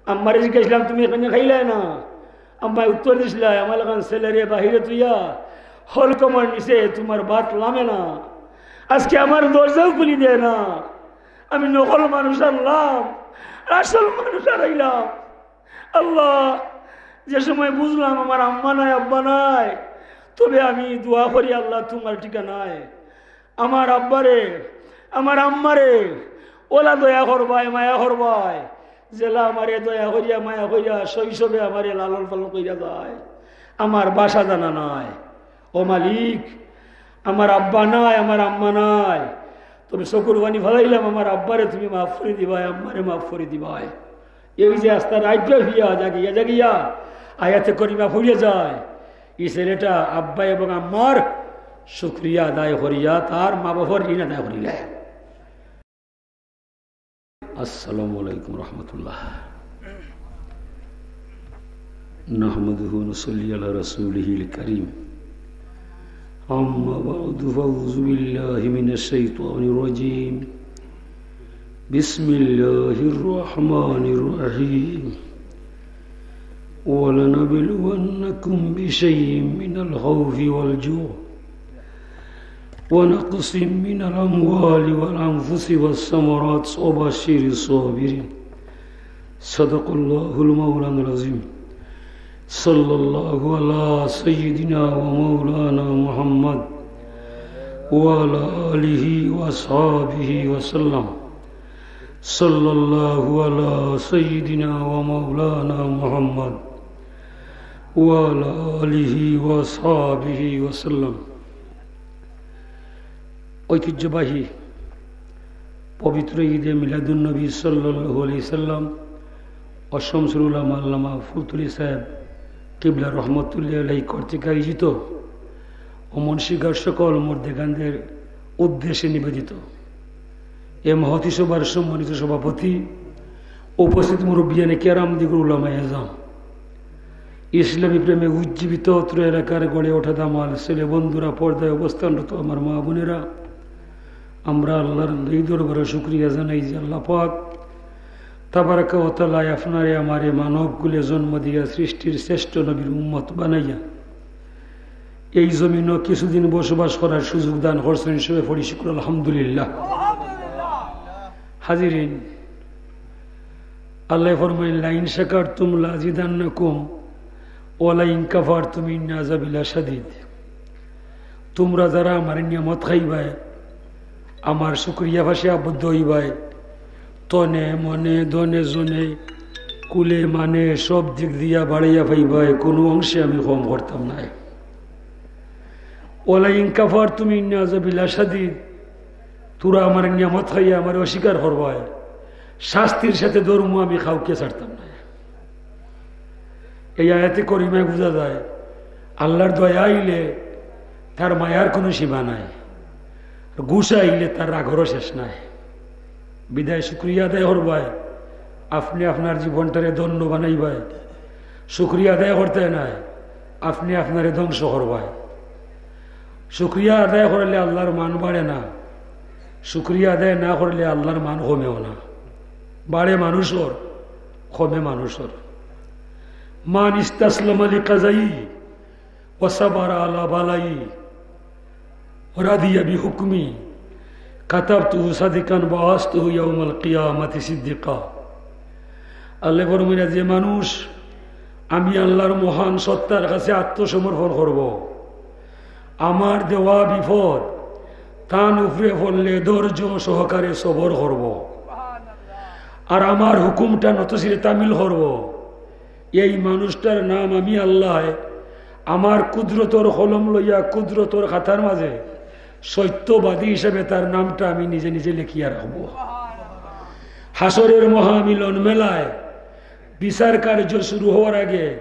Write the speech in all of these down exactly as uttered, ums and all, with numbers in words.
আম্মারে জিজ্ঞাসলাম, "তুমি এখানে খাইলায় না?" আম্মায় উত্তর দিছলা, "আমার লাখান ছেলেরে বাহিরে থইয়া হলকমর নিচে তুমার ভাত লামে না। আজকে আমার দরজাও খুলি দেয় না। আমি নকল মানুষ আনলাম, আসল মানুষ হারাইলাম।" আল্লাহ, যে সময় বুঝলাম আমার আম্মা নাই, আব্বা নাই, তবে আমি দোয়া করি, "আল্লাহ, তুমার ঠিকানায় আমার আব্বারে, আমার আম্মারে ওলা দয়া করবায়, মায়া করবায়, যেলা আমারে দয়া করিয়া, মায়া করিয়া শৈশবে আমারে লালন পালন করিয়া যায়। আমার বাসা জানা নাই। ও মালিক, আমার আব্বা নাই, আমার আম্মা নাই, তবে চকুর পানি ফালাইলাম, আমার আব্বারে তুমি মাফ করি দিবায়, আম্মারে মাফ করি দিবায়।" এই যে আস্তা রাইত ফিয়া জাগিয়া জাগিয়া আয়াতে করিমা পড়িয়া যায়, এই ছেলেটা আব্বা এবং আম্মার শুকরিয়া আদায় করিয়া তার মা বাবার ঋণ আদায় করিলে। আসসালামু আলাইকুম রহমতুল্লাহ। نحمده ونصلي على رسوله الكريم. أما بعد، فأعوذ بالله من الشيطان الرجيم. بسم الله الرحمن الرحيم. ولنبلونكم بشيء من الخوف والجوع ونقص من الأموال والأنفس والثمرات وبشر الصابرين. صدق الله المولانا العظيم. صلى الله على سيدنا ومولانا محمد وعلى آله وأصحابه وسلم. صلى الله على سيدنا ومولانا محمد وعلى آله وأصحابه وسلم. ঐতিহ্যবাহী পবিত্র ঈদে মিলাদুন্নবী সাল্লাল্লাহু আলাইহি সাল্লাম ও শামসুল উলামা আল্লামা ফুলতলি সাহেব কিবলা রহমতুল্লাহ আলাইহি কর্তৃক আয়োজিত ও মুন্সিগঞ্জের সকল মুর্দেগানদের উদ্দেশ্যে নিবেদিত। এ মহতী সভার সম্মানিত সভাপতি, উপস্থিত মুরব্বিয়ানে কেরাম, দিগর উলামায়ে আজম, ইসলামী প্রেমে উজ্জীবিত অত্র এলাকার গড়ে ওঠা দামাল ছেলে বন্ধুরা, পর্দায় অবস্থানরত আমার মা বোনেরা, আমরা আল্লাহর এই দরবারে শুকরিয়া জানাই যে আল্লাহ পাক তাবারাকা ওয়া তাআলা আপনারে আমারে মানব কুলে জন্ম দিয়া সৃষ্টির শ্রেষ্ঠ নবীর উম্মত বানাইয়া এই জমিনও কিছুদিন বসবাস করার সুযোগ দান করছেন, সবে পড়ি শুকর আলহামদুলিল্লাহ। হাজিরিন, আল্লাহ ফরমাইন, "লাইন শাকারতুম লাজিদান্নাকুম ওয়া লাইন কাফারতুম ইন্না আযাবি লাশাদীদ।" তোমরা যারা আমার নিয়ামত খাইবায়, আমার শুকরিয়া ফাঁসে আবদ্ধ হইবায়, তনে মনে ধনে জনে কুলে মানে সব দিক দিয়া বাড়াইয়া পাইবায়, কোনো অংশে আমি কম করতাম নায়। ওয়ালা ইন কাফারতুম ইন্না আযাবি লাশাদীদ, তোরা আমার নিয়ামত খাইয়া আমার অস্বীকার করবায়, শাস্তির সাথে ধরমু আমি কাউকে ছাড়তাম নায়। এই আয়াতে করিমায় বুঝা যায়, আল্লাহর দয়া আইলে তার মায়ার কোনো সীমা নাই, আর গুসা আইলে তার রাগরও শেষ নাই। বিদায় শুকরিয়া আদায় করবায়, আপনে আপনার জীবনটারে ধন্য বানাইবায়। শুকরিয়া আদায় করতে নাই, আপনে আপনারে ধ্বংস করবায়। শুকরিয়া আদায় করলে আল্লাহর মান বাড়ে না, শুকরিয়া আদায় না করলে আল্লাহর মান কমেও না, বাড়ে মানুষর, কমে মানুষর। মান ইস্তাসলামা লিকাযাই ওয়া সাবারা আলা বালাই ওয়া রাদিয়া বিহুকমি কাতাবতুহু সাদিকান ওয়া বাআসতুহু ইয়াউমাল কিয়ামাতি সিদ্দিকা। আল্লাহ ফরমাইরা, যে মানুষ আমি আল্লাহর মহান সত্তার কাছে আত্মসমর্পণ করব, আমার দেওয়া বিপদ তান উপরে পড়লে ধৈর্য সহকারে সবর করব, আর আমার হুকুমটা নতশিরে তামিল করব, এই মানুষটার নাম আমি আল্লাহ আমার কুদরতর কলম লইয়া কুদরতর খাতার মাঝে সত্যবাদী হিসাবে তার নামটা আমি নিজে নিজে লেখিয়া রাখব। হাশরের মহামিলন মেলায় বিচার কার্য শুরু হওয়ার আগে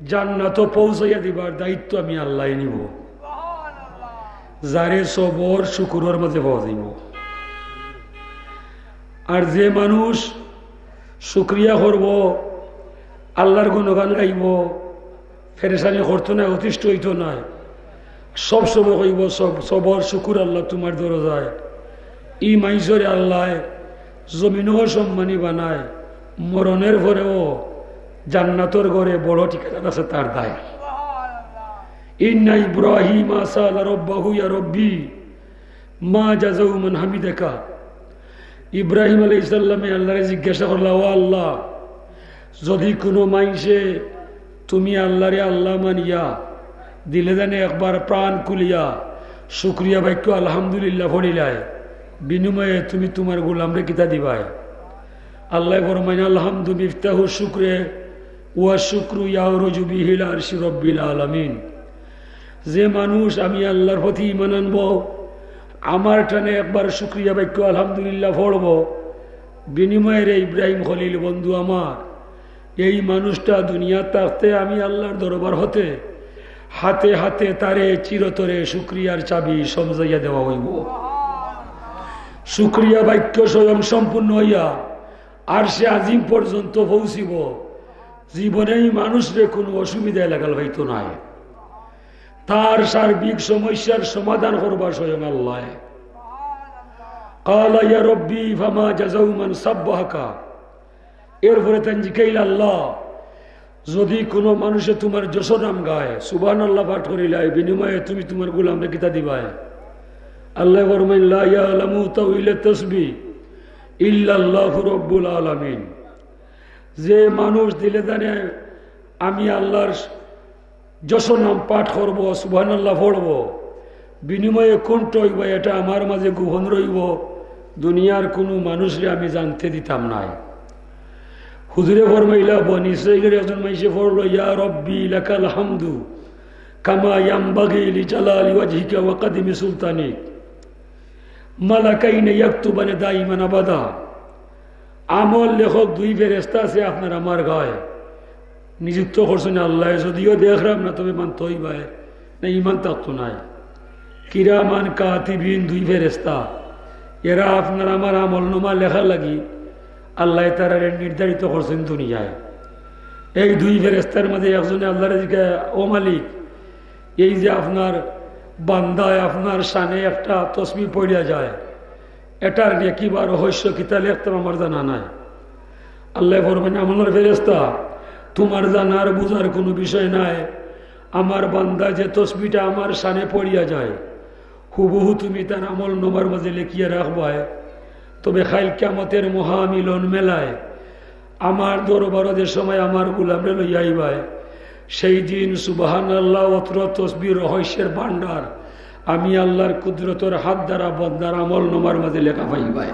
জান্নাতো পৌঁছাইয়া দিবার দায়িত্ব আমি আল্লাহ নিব। যারে সবর শুকুরর মাঝে পাওয়া যাইব। আর যে মানুষ শুকরিয়া করব, আল্লাহর গুণগান গাইব, পেরেশানি করতো না, অতিষ্ঠ হইতো না, সব সময় কইব, "সব, সবর শুকুর আল্লাহ তোমার দরজায়।" ই মাইজরে আল্লাহ জমিনও সম্মানী বানায়, মরণের পরেও জান্নাতর ঘরে বড় ঠিকাদার আছে তার দায়। ইন্না ইব্রাহিম সাআলা রব্বাহু ইয়া রব্বি মা জাযাউ মান হামিদাকা। ইব্রাহিম আলাইহিস সালামে আল্লাহরে জিজ্ঞাসা করলা, "ও আল্লাহ, যদি কুনু মানষে তুমি আল্লাহরে আল্লাহ মানিয়া দিলে জানে একবার প্রাণ খুলিয়া শুকরিয়া বাক্য আলহামদুলিল্লাহ পড়িলায়, বিনিময়ে তুমি তুমার গোলামরে কিতা দিবায়?" আল্লায় ফরমাইন, "আলহামদু মিফতাহু শুকরে ওয়া শুকরু ইয়াউরুজু বিহিল আরশি রব্বিল আলামিন।" যে মানুষ আমি আল্লাহর প্রতি ঈমান আনবো, আমার টানে একবার শুকরিয়া বাক্য আলহামদুলিল্লাহ পড়বো, বিনিময়ে রে ইব্রাহিম খলিল বন্ধু আমার, এই মানুষটা দুনিয়াত থাকতে আমি আল্লাহর দরবার হতে হাতে হাতে তারে চিরতরে শুকরিয়ার চাবি সমজাইয়া দেওয়া অইবো। শুকরিয়া বাক্য স্বয়ং সম্পূর্ণ অইয়া আরশে আজিম পর্যন্ত পৌঁছিবো। জীবনে এই মানুষরে কুনু অসুবিধায় লাগাল পাইতো নায়। তার সার্বিক সমস্যার সমাধান করবা স্বয়ং আল্লায়। ক্বালা ইয়া রব্বি ফামা জাযাউ মান সাব্বাহাকা। এরপরে তাইন জিকাইলা, "আল্লাহ, যদি কুনু মানষে তুমার যশ নাম গায়, সুবহানাল্লাহ পাঠ করিলায়, বিনিময়ে তুমি তুমার গোলামরে কিতা দিবায়?" আল্লায় ফরমাইন, "লা ইয়ালামু তাউইলা তাসবিহ ইল্লাল্লাহু রাব্বুল আলামিন।" যে মানুষ দিলে জানে আমি আল্লাহর যশ নাম পাঠ করবো, সুবহানাল্লাহ পড়বো, বিনিময়ে কুনটা অইবো, এটা আমার মাঝে গোপন রইবো, দুনিয়ার কুনু মানুষরে আমি জানতে দিতাম নায়। হুজুরে ফরমাইলা, বনি ইসরাইলর একজন মানষে পড়লো, "ইয়া রব্বি লাকাল হামদু কামা ইয়ামবাগি লিজালালি ওয়াজহিকা ওয়া কাদিমি সুলতানিক।" মালাকাইনে ইয়াকতুবানে দাইমান আবাদা। আমল লেখক দুই ফেরেশতা আছে আপনার আমার গায়ে, নিযুক্ত করছইন আল্লায়। যদিও দেখরাম না, তবে মানতে অইবায়, না ইমান থাকতো নায়। কিরামান কাতিবিন দুই ফেরেশতা, এরা আপনার আমার আমল নামা লেখার লাগি আল্লায় তারারে নির্ধারিত করছইন দুনিয়ায়। এই দুই ফেরেশতার মাঝে একজনে আল্লাহরে জিকায়, "ও মালিক, এই যে আপনার বান্দায় আপনার শানে একটা তসবিহ পড়িয়া যায়, এটার নেকি বা রহস্য কিতা লেখতাম আমার জানা নাই।" আল্লায় ফরমাইন, "আমলর ফেরেশতা, তুমার জানার বুঝার কুনু বিষয় নাই। আমার বান্দায় যে তসবিহটা আমার শানে পড়িয়া যায়, হুবহু তুমি তার আমল নামার মাঝে লেখিয়া রাখবায়। তবে কাইল কিয়ামতের মহামিলন মেলায় আমার দরবারো যে সময় আমার গোলামরে লইয়া আইবায়, সেই দিন সুবহানাল্লাহ অতর তসবিহর রহস্যের ভান্ডার আমি আল্লাহর কুদরতর হাত দ্বারা বান্দার আমল নামার মাঝে লেখা পাইবায়।"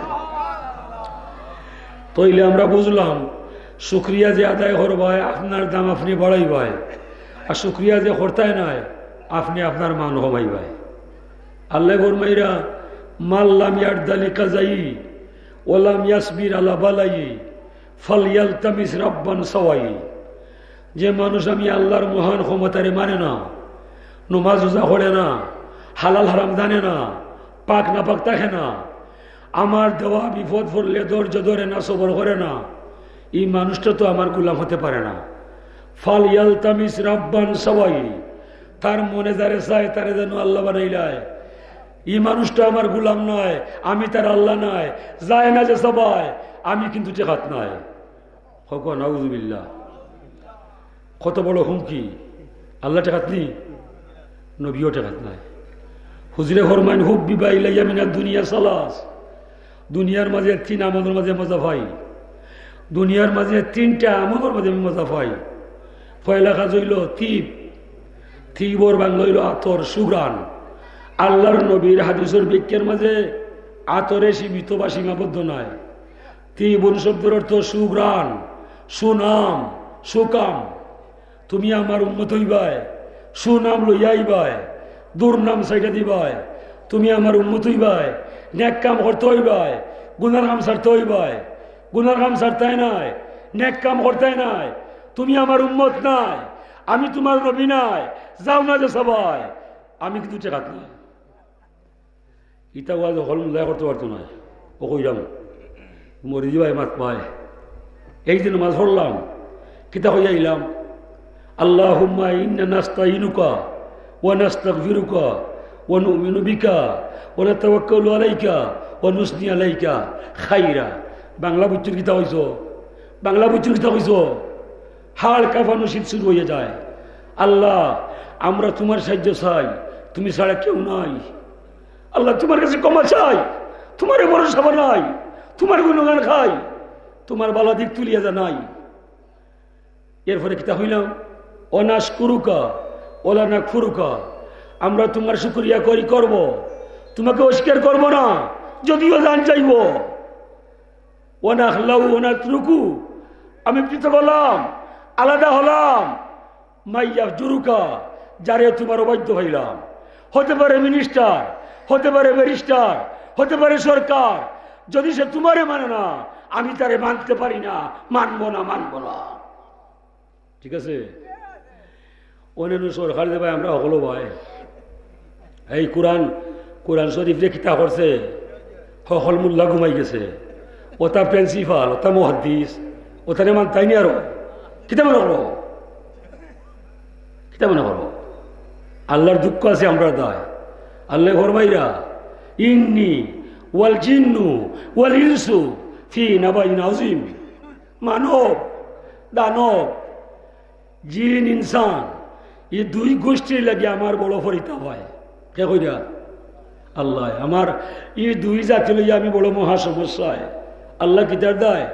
তইলে আমরা বুঝলাম, শুকরিয়া যে আদায় করবায়, আপনার দাম আপনে বাড়াইবায়, আর শুকরিয়া যে করতায় নায়, আপনে আপনার মান কমাইবায়। আল্লায় ফরমাইরা, "মান লাম ইয়ারদা লিকাযাই ওয়া লাম ইয়াসবির আলা বালাই ফালইয়ালতামিস রাব্বান সাওয়াই।" যে মানুষ আমি আল্লাহর মহান ক্ষমতারে মানে না, নমাজ রোজা করে না, হালাল হারাম জানে না, পাক নাপাক থাকে না, আমার দেওয়া বিপদ পড়লে ধৈর্য ধরে না, সবর করে না, এই মানুষটা তো আমার গোলাম হতে পারে না। ফালইয়ালতামিস রাব্বান সাওয়াই, তার মনে যারে চায় তারে যেন আল্লাহ বানাইলায়। এই মানুষটা আমার গোলাম নায়, আমি তার আল্লাহ নায়, যায় না যে সবাই, আমি কিন্তু টেকাত নায়। কউক্কা নাউজুবিল্লাহ। কত বড় হুমকি! আল্লাহ টেকাত নি, নবীও টেকাত নায়। হুজুরে ফরমাইন, "হুব্বিবা ইলাইয়া মিনাদ দুনিয়া সালাস।" দুনিয়ার মাঝে তিন আমলর মাঝে মজা পাই। দুনিয়ার মাঝে তিনটা আমলর মাঝে আমি মজা পাই। পয়লা কাজ অইলো তিব। তিবর বাংলা অইলো আতর, সুঘ্রাণ। আল্লাহর নবীর হাদিসর ব্যাখ্যার মাঝে আতরে সীমিত বা সীমাবদ্ধ নায়। তিবুন শব্দর অর্থ সুঘ্রাণ, সুনাম, সুকাম। তুমি আমার উম্মত অইবায়, সুনাম লইয়া আইবায়, দুর্নাম ছাড়িয়া দিবায়। তুমি আমার উম্মত অইবায়, নেক কাম করতে অইবায়, গুনার কাম ছাড়তে অইবায়। গুনার কাম ছাড়তায় নায়, নেক কাম করতায় নায়। তুমি আমার উম্মত নায়, আমি তুমার নবী নায়, যাও না যে সবাই, আমি কিন্তু টেকাত নায়। ইতা ওয়াজ হকল মুল্লায় করতে পারতো নায়। ও কইরাম, মরি দিবায় মাত পায়। এই যে নমাজ পড়লাম, কিতা কইয়া আইলাম? আল্লাহুম্মা ইন্না নাস্তাইনুকা ওয়া নাস্তাগফিরুকা ওয়া নুমিনু বিকা ওয়া নাতাওয়াক্কালু আলাইকা ওয়া নুসনি আলাইকা খাইরা। বাংলা বুঝছইন কিতা কইছো? বাংলা বুঝছইন কিতা কইছো? হাড় কাঁপানো শীত শুরু হইয়া যায়। আল্লাহ, আমরা তুমার সাহায্য চাই, তুমি ছাড়া কেউ নাই। আল্লাহ, তুমার কাছে ক্ষমা চাই, তুমারে ভরসা বানাই, তুমার গুণগান খাই, তুমার বালা দিক তুলিয়া জানাই। এরপরে কিতা কইলাম? ওয়া নাশকুরুকা ওয়া লা নাকফুরুকা, আমরা তুমার শুকরিয়া করি, করব, তুমাকে অস্বীকার করব না, যদিও জান যাইব। ওয়া নাখলাউ ওয়া নাতরুকু, আমি পৃথক হলাম, আলাদা হলাম। মাইয়াফজুরুকা, যারে তুমার অবাধ্য হইলাম, হতে পারে মিনিস্টার, হতে পারে ব্যারিস্টার, হতে পারে সরকার, যদি সে তুমারে মানে না, আমি তারে মানতে পারি না, মানব না, মানব না। ঠিক আছে? অন্যান্য সরকার যে ভাই, আমরা হকল ভাই, এই কোরআন, কোরআন শরীফ যে কিতা করছে, হকল মোল্লা ঘুমাই গেছে। ওটা প্রিন্সিপাল, ওটা মুহাদ্দিস, ওটারে মানতাই নি আরো। কিতা মনে করো? কিতা মনে করো? আল্লাহর দুঃখ আছে, আমরা দায়। আল্লাহ ফরমাইরা, "ইন্নি ওয়াল জিন্নু ওয়াল ইনসু ফি নাবাইন আযীম।" মানব, দানব, জিন, ইনসান, এই দুই গোষ্ঠীর লাগি আমার বড় পরিতাপ হয়। কে কইরা? আল্লাহ। আমার এই দুই জাতি লইয়া আমি বড় মহা সমস্যায়। আল্লাহ কিতার দায়?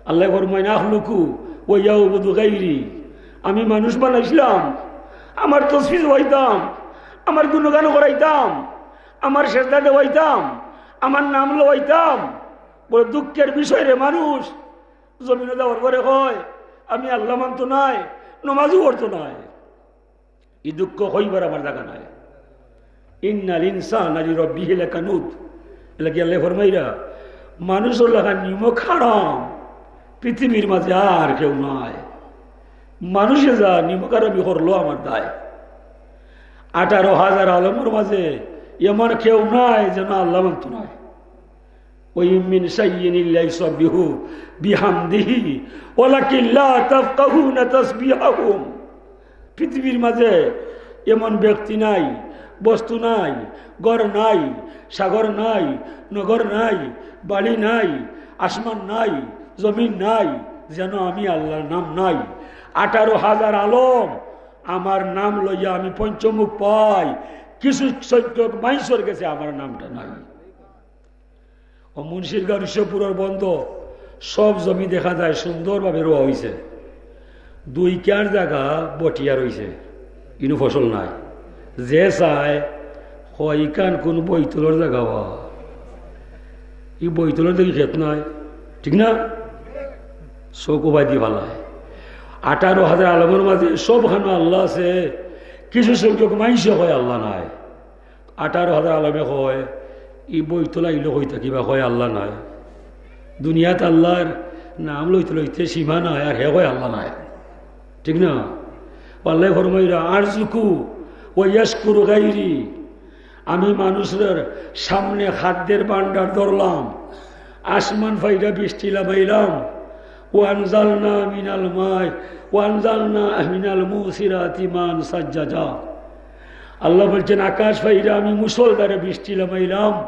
আল্লাহ ফরমাইন, "আখলুকু ওয়া ইয়াউবুদু গাইরি।" আমি মানুষ বানাইছিলাম, আমার তসবিহ দেওয়াইতাম, আমার গুণগান করাইতাম, আমার সেজদা দেওয়াইতাম, আমার নাম লওয়াইতাম। বড় দুঃখের বিষয় রে মানুষ, জমিনো যাওয়ার পরে কয়, "আমি আল্লাহ মানতো নায়, নমাজও পড়তো নায়।" এই দুঃখ কইবার আমার জাগা নাই। ইন্নাল ইনসানা লিরাব্বিহি লাকানুদ। এর লাগি আল্লাহ ফরমাইরা, মানুষর লাখান নিমক হারাম পৃথিবীর মাঝে আর কেউ নাই। মানুষে যা নিমক হারামি করলো আমার দায়। আঠারো হাজার আলমর মাঝে এমন কেউ নাই যেন আল্লাহ মানতো নায়। ওয়া ইন মিন শাইইন ইল্লা ইউসাব্বিহু বিহামদিহি ওয়ালাকিন লা তাফকাহুনা তাসবিহাহুম। পৃথিবীর মাঝে এমন ব্যক্তি নাই, বস্তু নাই, ঘর নাই, সাগর নাই, নগর নাই, বাড়ি নাই, আসমান নাই, জমিন নাই, যেন আমি আল্লাহর নাম নাই। আঠারো হাজার আলম আমার নাম লইয়া আমি পঞ্চমুখ পাই, কিছু সংখ্যক মাইনষর গেছে আমার নামটা নাই। ও মুন্সিরগঞ্জ ঋষভপুরর বন্দো সব জমি দেখা যায় সুন্দরভাবে রোয়া হইছে, দুই কিয়ার জাগা বটিয়া রইছে, ইনো ফসল নাই। যে চায়, কয়, "ইখান কুন বইতলর জাগা বা? ই বইতলর দেখি খেত নাই।" ঠিক না? চউখ উবাইদি ফালায়। আঠারো হাজার আলমর মাঝে সবখানো আল্লাহ আছে, কিছু সংখ্যক মাইনষে কয় আল্লাহ নাই। আঠারো হাজার আলমে কয়, "ই বইতলা ইলো কই থাকি বা কয় আল্লাহ নাই?" দুনিয়াত আল্লাহর নাম লইতে লইতে সীমা নাই, আর হে কয় আল্লাহ নাই। ঠিক না? আল্লাহ ফরমাইরা, "আরজুকু ওয়া ইয়াশকুরু গাইরি।" আমি মানুষের সামনে খাদ্যের ভান্ডার ধরলাম, আসমান ফাইরা বৃষ্টি লামাইলাম, "ওয়া আনজালনা মিনাল মাই, ওয়া আনজালনা মিনাল মুসিরাতি মান সাজ্জাজা।" আল্লাহ বলছেন, "আকাশ ফাইরা আমি মুষলধারে বৃষ্টি লামাইলাম,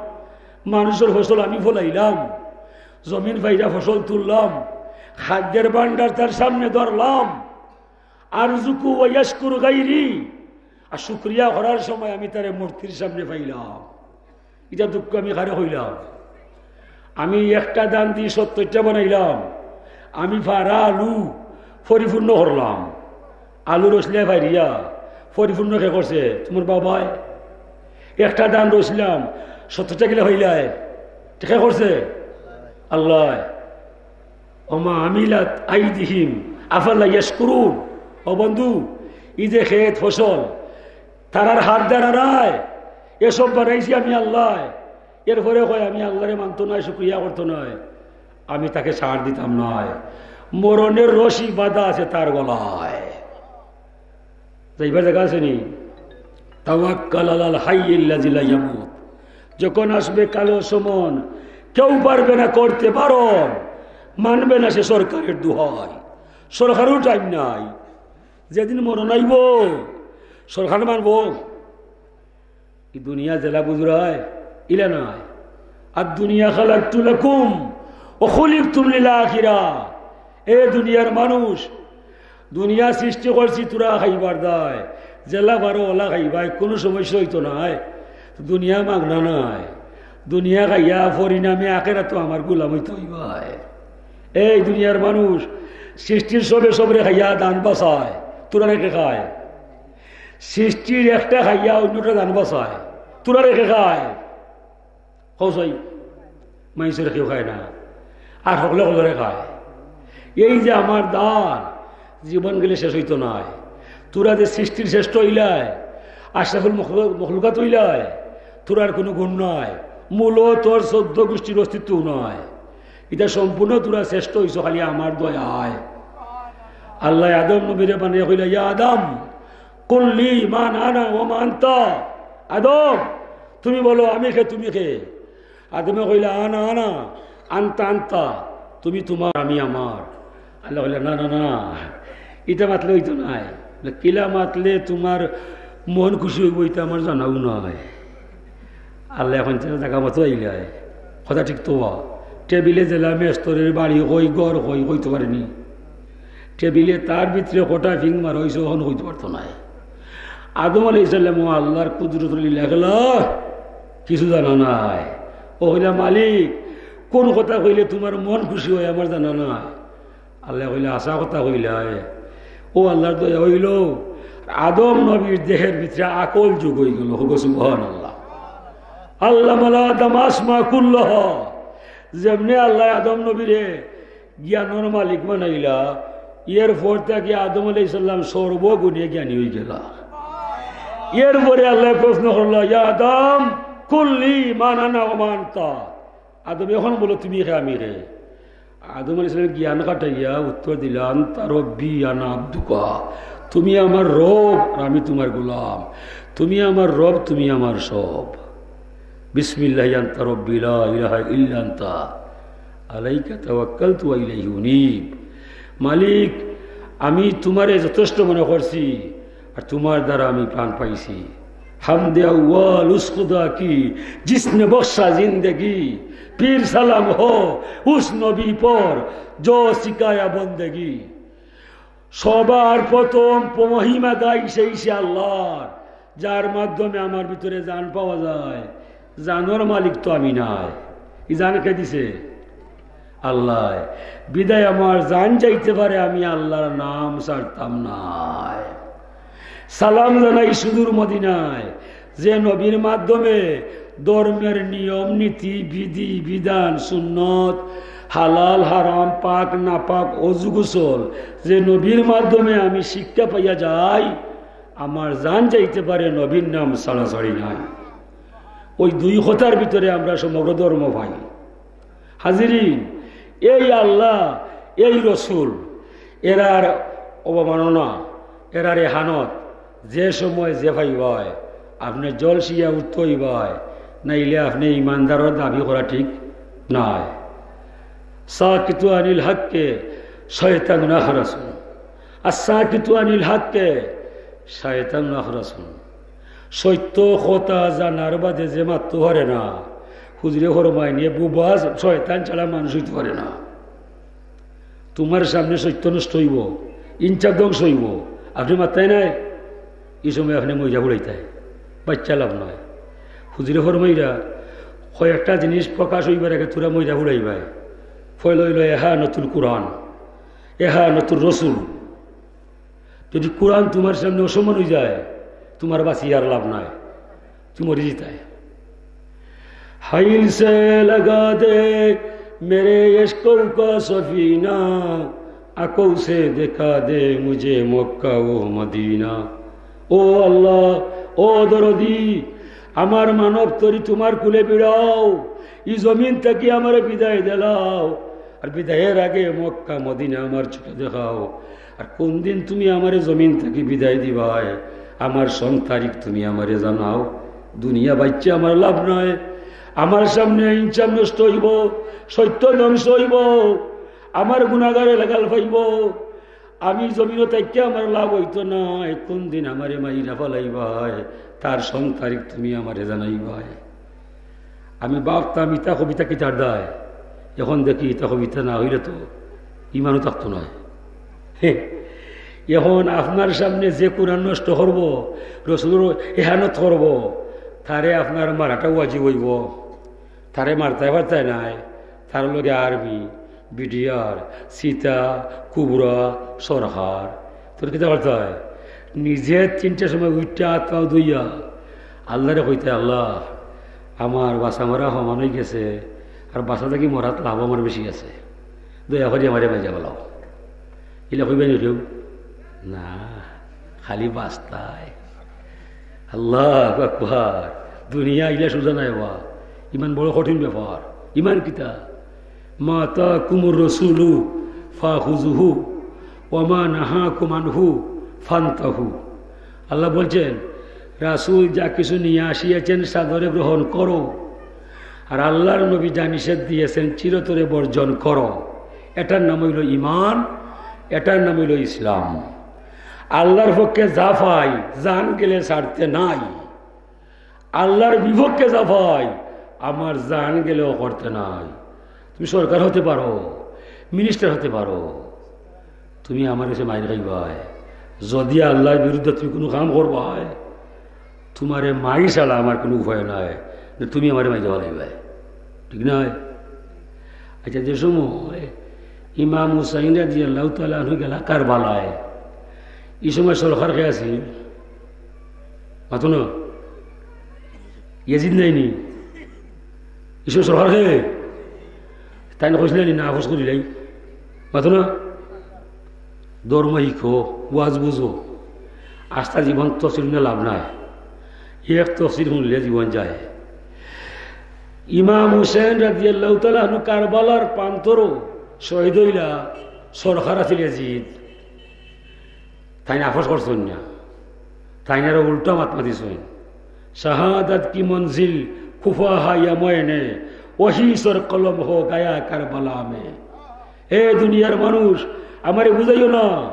মানুষের ফসল আমি ফলাইলাম, জমিন ফাইরা ফসল তুললাম, খাদ্যের ভান্ডার তার সামনে ধরলাম।" আরজুকু ওয়া ইয়াশকুরু গাইরি, আর শুকরিয়া করার সময় আমি তারে মূর্তির সামনে পাইলাম। ইটা দুঃখ আমি কারে কইলাম? আমি একটা ধান দি সত্তরটা বানাইলাম, আমি ফারা আলু পরিপূর্ণ করলাম। আলু রসলে ফারিয়া পরিপূর্ণ কে করছে? তুমার বাবায়। একটা ধান রসলাম, সত্তরটা কিলা ফাইলায়? কে করছে? আল্লাহ। ওমা আমিলাত আইদিহিম আফালা ইয়াশকুরুন। ও বন্ধু, ই যে খেত ফসল, তারার হাত দ্বারা নাই, এসব বানাইছি আমি আল্লাহ। এরপরে কয়, "আমি আল্লাহরে মানতো নায়, শুকরিয়া করতো নায়, আমি তাকে ছাড় দিতাম নায়।" মরণের রশি বাঁধা আছে তার গলায়। যাইবার জাগা আছে নি? তাওয়াক্কাল আলাল হাইয়িল্লাযী লা ইয়ামুত। যখন আসবে কালো সমন, কেউ পারবে না করতে বারণ, মানবে না সে সরকারের দোহাই। সরকারও টাইম নাই, যেদিন মরণ আইব, সরকার মানব। ই দুনিয়া যেলা বুঝরায়, ইলা নায়। আর দুনিয়া খালাকতু লাকুম ওয়া খুলিকতুম লিল আখিরা। এ দুনিয়ার মানুষ, দুনিয়া সৃষ্টি করছি তোরা খাইবার দায়, যেলা পারো ওলা খাইবায়, কুনু সমস্যা অইতো নায়। দুনিয়া মাগনা নায়, দুনিয়া খাইয়া পরিণামে আখেরাতো আমার গোলাম অইতে অইবায়। এই দুনিয়ার মানুষ, সৃষ্টির সবে সবরে খাইয়া জান বাচায়, তোরারে কে খায়? সৃষ্টির একটা খাইয়া অইন্যটা জান বাচায়, তোরারে কে খায়? কও চাই, মাইনষরে কেউ খায় না, আর হকলে হকলরে খায়। এই যে আমার দান, জীবন গেলে শেষ অইতো নায়। তোরা যে সৃষ্টির শ্রেষ্ঠ অইলায়, আশরাফুল মখলু-, মখলুকাত অইলায়, তোরার কুনু গুণ নাই, মূলো তোর চৌদ্দ গুষ্টির অস্তিত্বও নাই। ইতা সম্পূর্ণ তোরা শ্রেষ্ঠ অইছো খালি আমার দয়ায়। আল্লায় আদম নবীরে বানাইয়া কইলা, "ইয়া আদম, কুল লি মান আনা ওয়া মা আনতা।" আদম, তুমি বলো, আমি কে, তুমি কে? আদমে কইলা, "আনা আনা, আনতা আনতা, তুমি তুমার, আমি আমার।" আল্লায় কইলা, "না, না, না, ইতা মাতলে অইতো নায়।" বলে, "কিলা মাতলে তুমার মন খুশি অইবো, ইতা আমার জানাও নায়।" আল্লায় এখন জাগা মতো আইলায়। কথা ঠিক তো বা? টেবিলে জেলা মেস্তরের বাড়ি কই, ঘর কই, কইতো পারেনি। টেবিলে তার ভিতরে কটা ফিং মারা অইছে, অখন কইতো পারতো নায়। আদম আলাইহিস সালামও আল্লার কুদরতর লীলা খেলা কিছু জানা নাই। অউ কইলা, "মালিক, কুন কথা কইলে তুমার মন খুশি অয়, আমার জানা নাই।" আল্লায় কইলা, "হাছা কথা কইলায়।" অউ আল্লার দয়া অইলো, আদম নবীর দেহের ভিতরে আকল যোগ অইগেলো। কও সুবহানাল্লাহ। আল্লামা আদম আসমা কুল্লাহা। যেমনে আল্লায় আদম নবীরে জ্ঞানর মালিক বানাইলা, এর পর থাকি আদম আলাইহিস সালাম সর্বগুণে জ্ঞানী অইগেলা। এর পরে আল্লায় প্রশ্ন করলা, "ইয়া আদম, কুল লি মান আনা ওয়া মা আনতা।" আদম, অখন বলো, তুমি কে, আমি কে? আদম আলাইহিস সালামে জ্ঞান খাটাইয়া উত্তর দিলা, "আনতা রব্বি, আনা আব্দুকা।" তুমি আমার রব, আর আমি তুমার গোলাম। তুমি আমার রব, তুমি আমার সব। বিসমিল্লাহি আনতা রব্বি লা ইলাহা ইল্লা আনতা, আলাইকা তাওয়াক্কালতু ওয়া ইলাইহি উনীব। মালিক, আমি তুমারে যথেষ্ট মনে করছি, আর তুমার দ্বারা আমি প্রাণ পাইছি। হামদে আউয়াল উস খুদা কি, জিসনে বখশা জিন্দেগি, পীর সালাম হো উস নবী পর, জো সিকায়া বন্দেগি। সবার প্রথম প-, মহিমা গাই সেই সে আল্লার, যার মাধ্যমে আমার ভিতরে জান পাওয়া যায়। জানর মালিক তো আমি নায়, ই জান কে দিছে? আল্লায়। বিদায় আমার জান যাইতে পারে, আমি আল্লার নাম ছাড়তাম নায়। সালাম জানাই সুদূর মদিনায়, যে নবীর মাধ্যমে ধর্মের নিয়ম নীতি, বিধি বিধান, সুন্নত, হালাল হারাম, পাক নাপাক, অজু গোসল, যে নবীর মাধ্যমে আমি শিক্ষা পাইয়া যাই, আমার জান যাইতে পারে, নবীর নাম ছাড়াছাড়ি নাই। ওই দুই কথার ভিতরে আমরা সমগ্র ধর্ম পাই। হাজিরিন, এই আল্লাহ, এই রসুল, এরার অবমাননা, এরার এহানত যে সময় যে পাইবায়, আপনে জলসিয়া উঠতে অইবায়, নাইলে আপনে ইমানদারর দাবি করা ঠিক নায়। সাকিতু আনিল হাক্কে শয়তান আখরাসুন। আর সাকিতু আনিল হাক্কে শয়তান আখরাসুন। সত্য কথা জানার বাদে যে মাততে পারে না, হুজুরে ফরমাইন, এ বুবা শয়তান ছাড়া মানুষ অইতে পারে না। তুমার সামনে সত্য নষ্ট অইবো, ইনসাফ ধ্বংস অইবো, আপনে মাততায় নায়, ই সময় আপনে মইরা ফুড়াইতায়, বাচ্চা লাভ নায়। হুজুরে ফরমাইরা, কয়েকটা জিনিস প্রকাশ অইবার আগে তোরা মইরা ফুড়াইবায়। পয়লা অইলো এহানতুল কুরআন, এহানতুর রসুল। যদি কুরআন তুমার সামনে অসম্মান অইযায়, তুমার বাঁচিয়া আর লাভ নাই, তুমি মরি যিতায়। হাইল সে লাগা দে মেরে ইশকো কা সফিনা, আকো সে দেখা দে মুঝে মক্কা ও মদিনা। ও আল্লাহ, ও দরদি, আমার মানব তরি তুমার কুলে বিড়াও, ই জমিন থাকি আমারে বিদায় দিলাও, আর বিদায়ের আগে মক্কা মদিনা আমার চোখে দেখাও। আর কোন দিন তুমি আমারে জমিন থাকি বিদায় দিবায়, আমার সন তারিখ তুমি আমারে জানাও। দুনিয়া বাঁচিয়া আমার লাভ নাই, আমার সামনে ইনসাফ নষ্ট অইবো, সত্য ধ্বংস অইবো, আমার গুনাগারে লাগাল পাইবো। আমি জমিনো থাকিয়া আমার লাভ অইতো নায়, কোন দিন আমারে মাইরা ফালাইবায়, তার সন তারিখ তুমি আমারে জানাইবায়। আমি ভাবতাম ইতা কবিতা কিতার দায়, এখন দেখি ইতা কবিতা না অইলে তো ইমানও থাকতো নায়। হে, এখন আপনার সামনে যে কোরআন নষ্ট করবো, রসুলর এহানত করবো, তারে আপনার মারাটা ওয়াজিব অইবো। তারে মারতায় পারতায় নায়, তার লগে আর্মি, বিডিআর, চিতা, কুবরা, সরকার। তোর কিতা করতে হয়? নিজে তিনটার সময় উঠতে হাত পাও ধুইয়া আল্লাহরে কইতে, "আল্লাহ, আমার বাঁচা মরা সমান অই গেছে, আর বাঁচা থাকি মরাত লাভ আমার বেশি আছে, দয়া করি আমারে মাইজা ফালাও।" ইলা কইবা নি কেউ? না, খালি বাঁচতায়। আল্লাহু আকবার। দুনিয়া ইলা সোজা নায় বা। ইমান বড় কঠিন ব্যাপার। ইমান কিতা? "মা আতাকুমুর রাসূলু ফাখুযুহু ওয়া মা নাহাকুম আনহু ফান্তাহু।" আল্লাহ বলছেন, "রাসূল যা কিছু নিয়ে আসিয়াছেন, সাদরে গ্রহণ করো, আর আল্লাহর নবী যা নিষেধ দিয়েছেন, চিরতরে বর্জন করো।" এটার নাম অইল ইমান, এটার নাম অইল ইসলাম। আল্লাহর পক্ষে যা পাই, জান গেলে ছাড়তে নাই। আল্লাহর বিপক্ষে যা পাই, আমার জান গেলেও করতে নাই। তুমি সরকার হতে পারো, মিনিস্টার হতে পারো, তুমি আমার গেছে মাইর খাইবায়। যদি আল্লাহর বিরুদ্ধে তুমি কোনো কাম করবায়, তোমারে মাইর ছাড়া আমার কোনো উপায় নাই, না তুমি আমারে মাইর ফালাইবায়, ঠিক নায়? আচ্ছা, যে সময় ইমাম হুসাইন রাদিয়াল্লাহু তাআলা আনহু গেলা কারবালায়, ই সময় সরকার কে আছিল? মাতো না? ইয়াজিদ নায়নি? ই সময় সরকার কে? তাইন কইছিলা নি, না, আফসোস করিলাই? মাতো না? ধর্ম শিখো, ওয়াজ বুঝো। আস্তা জীবন তফসির হুনিয়া লাভ নাই, এক তফসির হুনলে জীবন যায়। ইমাম হুসেন রাদিয়াল্লাহু তাআলা আনহু কারবালার প্রান্তরও শহীদ অইলা সরকার আছিল ইয়াজিদ। তাইন আফসোস করছইন না, তাইন আরো উল্টা মাত মাতিছইন। "শাহাদাত কি মঞ্জিল কুফা হা ইয়া ময়নে, ওহি সর কলম হো গায়া কারবালা মে।" এ দুনিয়ার মানুষ, আমারে বুঝাইও না,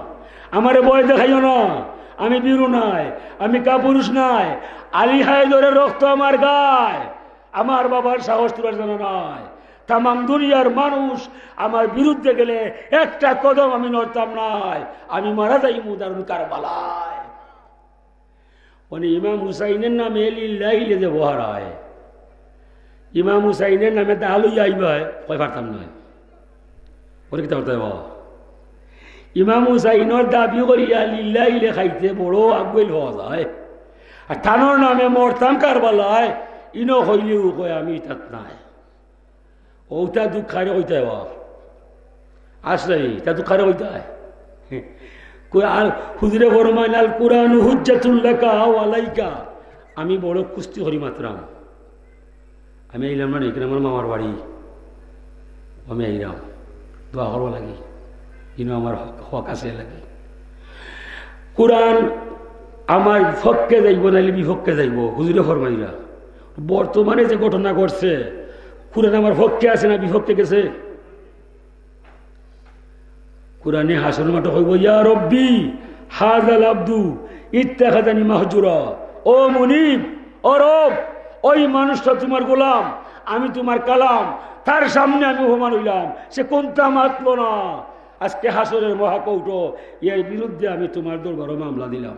আমারে ভয় দেখাইও না। আমি বীরু নায়, আমি কাপুরুষ নায়। আলী হায়দরের রক্ত আমার গায়। আমার বাবার সাহস তোরার জানা নাই। তামাম দুনিয়ার মানুষ আমার বিরুদ্ধে গেলে একটা কদম আমি নড়তাম নায়। আমি মারা যাইমু দারুল কারবালায়। মানে ইমাম হুসাইনের নামে লিল্লাহি লেজে বহারায়। ইমাম হুসাইনের নামে দা লইয়া আইবায়, কই পারতাম নায়। ওরে কিতা করতে হবে? ইমাম হুসাইনর দাবি করিয়া লিল্লাহি লে খাইতে বড় আগুয়াইল হওয়া যায়। আর তানর নামে মরতাম কারবালায়, ইনো কইলেও কয় আমি ইতাত নাই। ওটা দুঃখ খারে কইতে হবে। আসলে ইতা দুঃখ খারে কইতে হয়। কই আর হুজুরে ফরমাইন, "আল কুরআনু হুজ্জাতুল লাকা আও আলাইকা।" আমি বড় কুস্তি করি মাতরাম। আমি আইলাম না, এখানে আমার মামার বাড়ি, আমি আইলাম দোয়া করবার লাগি, কিন্তু আমার হক, হক আছে লাগি। কোরআন আমার পক্ষে যাইব, নাইলে বিপক্ষে যাইব। হুজুরে ফরমাইরা, বর্তমানে যে ঘটনা ঘটছে, কোরআন আমার পক্ষে আছে না বিপক্ষে গেছে? কোরআনে হাশর মাঠে কইব, "ইয়া রব্বি, হাযাল আব্দু ইত্তাখাযানি মাহজুরা।" ও মুনিব, ও রব, ওই মানুষটা তোমার গোলাম, আমি তোমার কালাম, তার সামনে আমি অপমান হইলাম, সে কোনটা মাতলো না। আজকে হাশরের মহাকৌটো, এর বিরুদ্ধে আমি তোমার দরবারও মামলা দিলাম।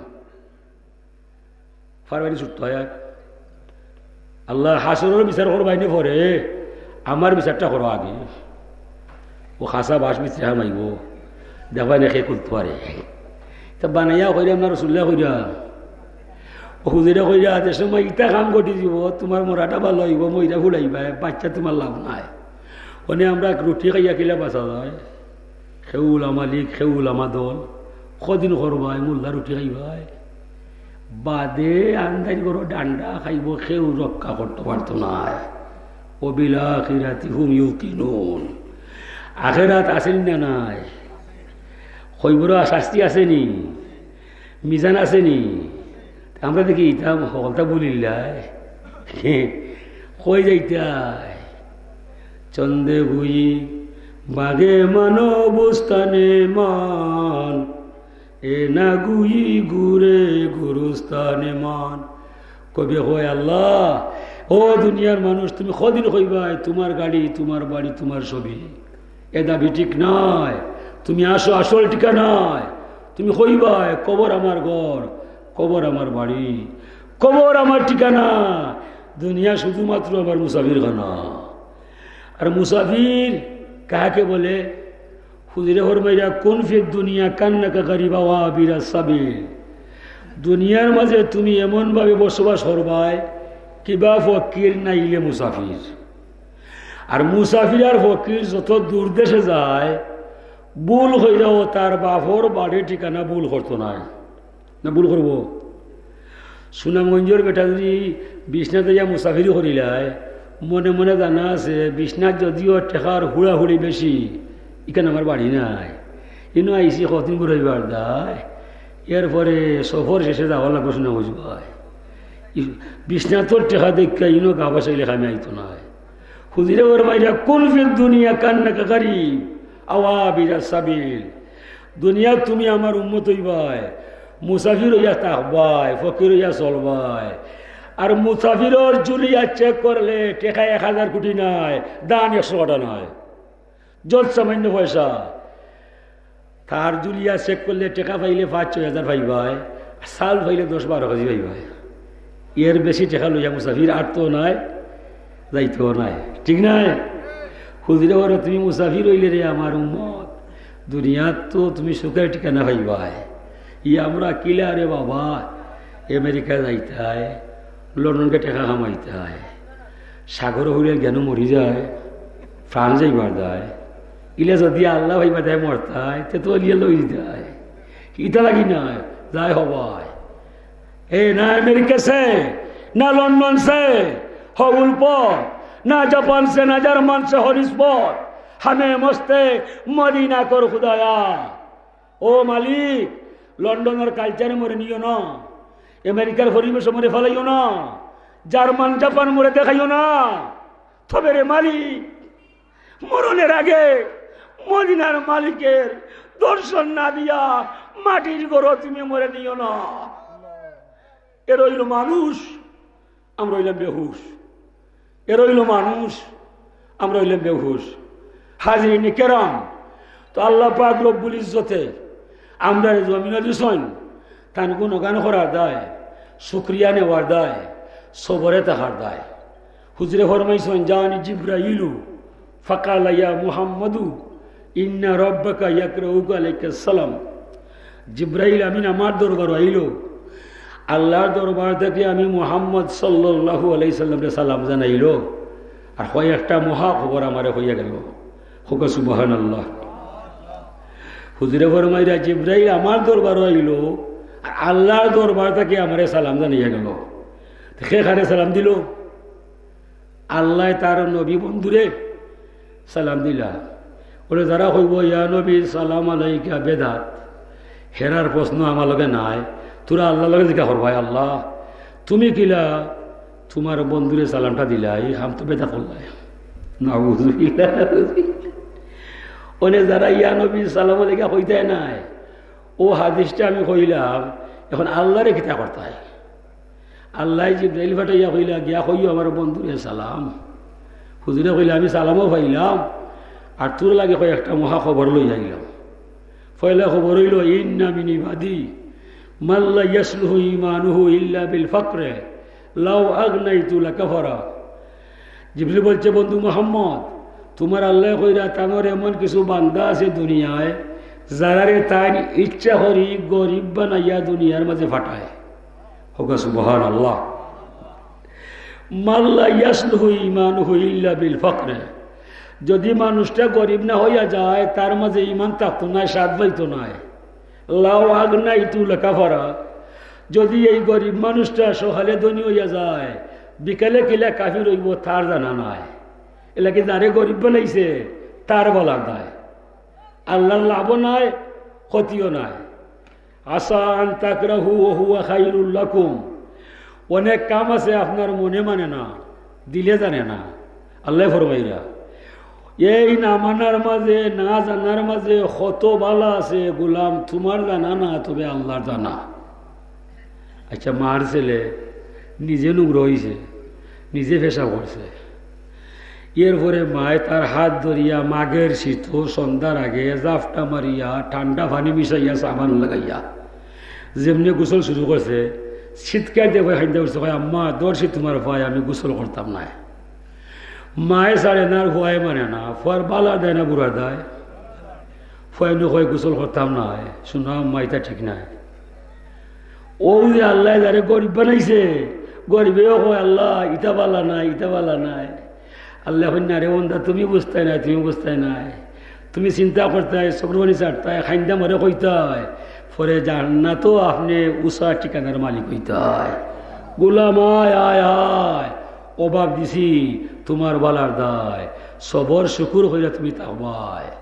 ফারবানি ছুটতে হয় আর। আল্লাহ হাশরর বিচার করবাইনে পরে, আমার বিচারটা করো আগে। ও খাসা বাস ভিতরে হামাইব, দেখবাইনে কে করতে পারে। তা বানাইয়া কইরা আমরা রসুল্লাহ কইরা, ও হুজুরে কইরা, যে সময় ইটা কাম ঘটি দিব, তোমার মরাটা ভালো হইব, মইরা ফুলাইবায়, বাচ্চা তোমার লাভ নাই। ওনে আমরা রুটি খাইয়া কিলা বাঁচা যায়? কেউ উলামা লীগ, কেউ উলামা দল, কদিন করবায়, মোল্লা রুটি খাইবায়। বাদে আন্দাজ করো ডান্ডা খাইব, কেউ রক্ষা করতে পারতো না। ও বিল আখিরাতি হুম ইউকিনুন। আখেরাত আছে নি না নাই? কবরো শাস্তি আছে নি? মিজান আছে নি? আমরা দেখি ইতা হকলতা বলিল্লায়। কই যাইতায়? চন্দে গুই বাগে মানো বুস্তানে মান, এ না গুই গুরে গুরুস্তানে মান। কবি কয়, "আল্লাহ, ও দুনিয়ার মানুষ, তুমি কদিন কইবায় তোমার গাড়ি, তোমার বাড়ি, তোমার ছবি?" এ দাবি ঠিক নায়। তুমি আসো আসল ঠিকানায়। তুমি কইবায়, "কবর আমার ঘর, কবর আমার বাড়ি, কবর আমার ঠিকানা, দুনিয়া শুধুমাত্র আমার মুসাফিরখানা।" আর মুসাফির কাকে বলে? হুজুরে ফরমাইরা, "কুন ফিদ দুনিয়া কান্নাকা গারিব আও আবিরা সাবিল।" দুনিয়ার মাঝে তুমি এমনভাবে বসবাস করবায়, কিবা ফকির নাইলে মুসাফির। আর মুসাফির আর ফকির যত দূর দেশে যায়, ভুল কইরাও তার বাপর বাড়ি ঠিকানা ভুল করতো নায়। না, ভুল করবো? সুনামগঞ্জর বেটা যদি বিছনাত যাইয়া মুসাফিরি করিলায়, মনে মনে জানা আছে, বিছনাত যদিও টেকার হুড়াহুড়ি বেশি, ইখান আমার বাড়ি নায়। ইনো আইছি কতদিন ঘুরাইবার দায়, এরপরে সফর শেষে যাওয়া লাগবো সুনামগঞ্জ ভাই। ই-, বিছনাতর টেকা দেখিয়া ইনো গা ভাসাইলে কামে আইতো নায়। হুজুরে ফরমাইরা, "কুন ফিদ দুনিয়া কান্নাকা গারিব আও আবিরা সাবিল।" দুনিয়াত তুমি আমার উম্মত অইবায়, মুসাফির অইয়া থাকবায়, ফকির অইয়া চলবায়। আর মুসাফিরর জুলিয়া চেক করলে টেকা এক হাজার কোটি নায়, দান একশো কোটি নায়, যত সামান্য পয়সা। তার জুলিয়া চেক করলে টেকা পাইলে পাঁচ ছয় হাজার পাইবায়, আর চাউল পাইলে দশ বারো কেজি পাইবায়। এর বেশি টেকা লইয়া মুসাফির আটতো নায়, যাইতো নায়, ঠিক নায়? হুজুরে বলে, "তুমি মুসাফির অইলে রে আমার উম্মত, দুনিয়াত তো তুমি সুখের ঠিকানা পাইবায়। ই আমরা কিলা রে বাবা, আমেরিকা যাইতায়, লন্ডনকে টেকা কামাইতায়, সাগর হইলে জ্ঞানও মরি যায়, প্রাণ যাইবার যায়। ইলা যদি আল্লাহ ভাইবা দেয় মরতায়, তে তো লিয়া লই দিতায়। ইতা লাগি নায়, যায় হবায়। এ না আমেরিকা সে, না লন্ডন সে, হউল পথ, না জাপান সে, না জার্মান সে, হরিস পথ, হামে মস্তে মদিনা কর খুদায়া।" ও মালিক, লন্ডনর কালচারে মরে নিও না, আমেরিকার পরিবেশে মরে ফালাইও না, জার্মান জাপান মরে দেখাইও না। তবে রে মালিক, মরণের আগে মদিনার মালিকের দর্শন না দিয়া মাটির ঘরো তুমি মরে নিও না। এরা অইলো মানুষ, আমরা অইলাম বেহুশ। এরা অইলো মানুষ, আমরা অইলাম বেহুশ। হাজিরিনে কেরাম, তো আল্লাহ পাক রব্বুল ইজ্জতে আমরারে জমিনো দিছইন, তান গুণগান করার দায়, শুকরিয়া নেওয়ার দায়, সবরে থাকার দায়। হুজুরে ফরমাইছইন, "জাআনি জিব্রাইলু ফাকালা ইয়া মুহাম্মাদু ইন্না রাব্বাকা ইয়াকরাউকা আলাইকাস সালাম।" জিব্রাইল আমিন আমার দরবারো আইলো, আল্লাহর দরবার থাকি আমি মুহাম্মদ সাল্লাল্লাহু আলাইহি সাল্লামরে সালাম জানাইলো, আর কয় একটা মহা খবর আমারে কইয়া গেলো। কউক্কা সুবহানাল্লাহ। হুজুরে ফরমাইরা, "জিব্রাইল আমার দরবারো আইলো, আর আল্লাহর দরবার থাকি আমারে সালাম জানাইয়া গেলো।" তে কে কারে সালাম দিলো? আল্লায় তার নবী বন্ধুরে সালাম দিলা। বলে, যারা কইবো, "ইয়া নবী, সালাম আলাইকা," বেদাত, হেরার প্রশ্ন আমার লগে নাই, তোরা আল্লাহর লগে জিকা করবায়, "আল্লাহ, তুমি কিলা তুমার বন্ধুরে সালামটা দিলা, ই কাম তো বেদাত করলায়।" নাউজুবিল্লাহ। অনে যারা ইয়া নবী সালাম আলাইকা কইতায় নায়, অউ হাদিসটা আমি কইলাম, এখন আল্লাহরে কিতা করতায়? আল্লায় জিব্রাইল পাঠাইয়া কইলা, "গিয়া কইও আমার বন্ধুরে সালাম।" হুজুরে কইলা, "আমি সালামও পাইলাম, আর তোর লাগি কয় একটা মহা খবর লই আইলাম।" পয়লা খবর অইলো, "ইন্না মিন ইবাদি মান লা ইয়াসলুহু ঈমানুহু ইল্লা বিল ফাকরে, লাউ আগনাইতু লাকাফারা।" জিব্রাইল বলছে, "বন্ধু মোহাম্মদ, তুমার আল্লায় কইরা তানর এমন কিছু বান্দা আছে দুনিয়ায়, যারারে তাইন ইচ্ছা করি গরিব বানাইয়া দুনিয়ার মাঝে ফাটায়।" কউক্কা সুবহানাল্লাহ। "মান লা ইয়াসলুহু ঈমানুহু ইল্লা বিল ফাকরে।" যদি মানুষটা গরিব না অইয়া যায়, তার মাঝে ইমান থাকতো নায়, স্বাদ পাইতো নায়। "লাউ আগনাইতু লাকাফারা", যদি এই গরিব মানুষটা সকালে ধনী অইয়া যায়, বিকালে কিলা কাফির অইবো, তার জানা নাই। এরলাগি যারে গরিব বানাইছে, তার বালা নাই। আল্লাহর লাভও নাই, ক্ষতিও নাই। "আসা আন তাকরাহু ওয়া হুয়া খাইরুল লাকুম।" অনেক কাম আছে আপনার মনে মানে না, দিলে জানে না। আল্লায় ফরমাইরা, এই না মানার মাঝে, না জানার মাঝে কত বালা আছে গোলাম, তুমার জানা না, তবে আল্লাহর জানা। আচ্ছা, মার ছেলে নিজে নুংরা অইছে, নিজে পেশাব করছে, এরপরে মায় তার হাত ধরিয়া মাঘের শীতো সন্ধ্যার আগে জাপটা মারিয়া ঠান্ডা পানি মিশাইয়া সাবান লাগাইয়া যেমনে গোসল শুরু করছে, চিৎকার দিয়া কয়, কাইন্দা উঠছে, কয়, "আম্মা, দর শীত তুমার পায়, আমি গোসল করতাম নায়।" মায় ছাড়ে না আর ফুয়ায় মানে না, ফুয়ার বালার দায় না বুড়ার দায়? ফুয়ায় নু কয়, "গোসল করতাম নায়।" শুনো আম্মা, ইতা ঠিক নায়। অউ যে আল্লায় যারে গরিব বানাইছে, গরিবেও কয়, "আল্লাহ, ইতা বালা নায়, ইতা বালা নায়।" আল্লায় কইন, "না রে বন্দা, তুমি বুঝতায় নায়, তুমি বুঝতায় নায়। তুমি চিন্তা করতায়, চকুর পানি ছাড়তায়, কাইন্দা মরে কইতায়, পরে জান্নাতো আপনে উষা ঠিকানার মালিক অইতায়।" গোলাম আয়, আয়, আয়, অভাব দিছি, তুমার বালার দায়, সবর শুকুর কইরা তুমি থাকবায়।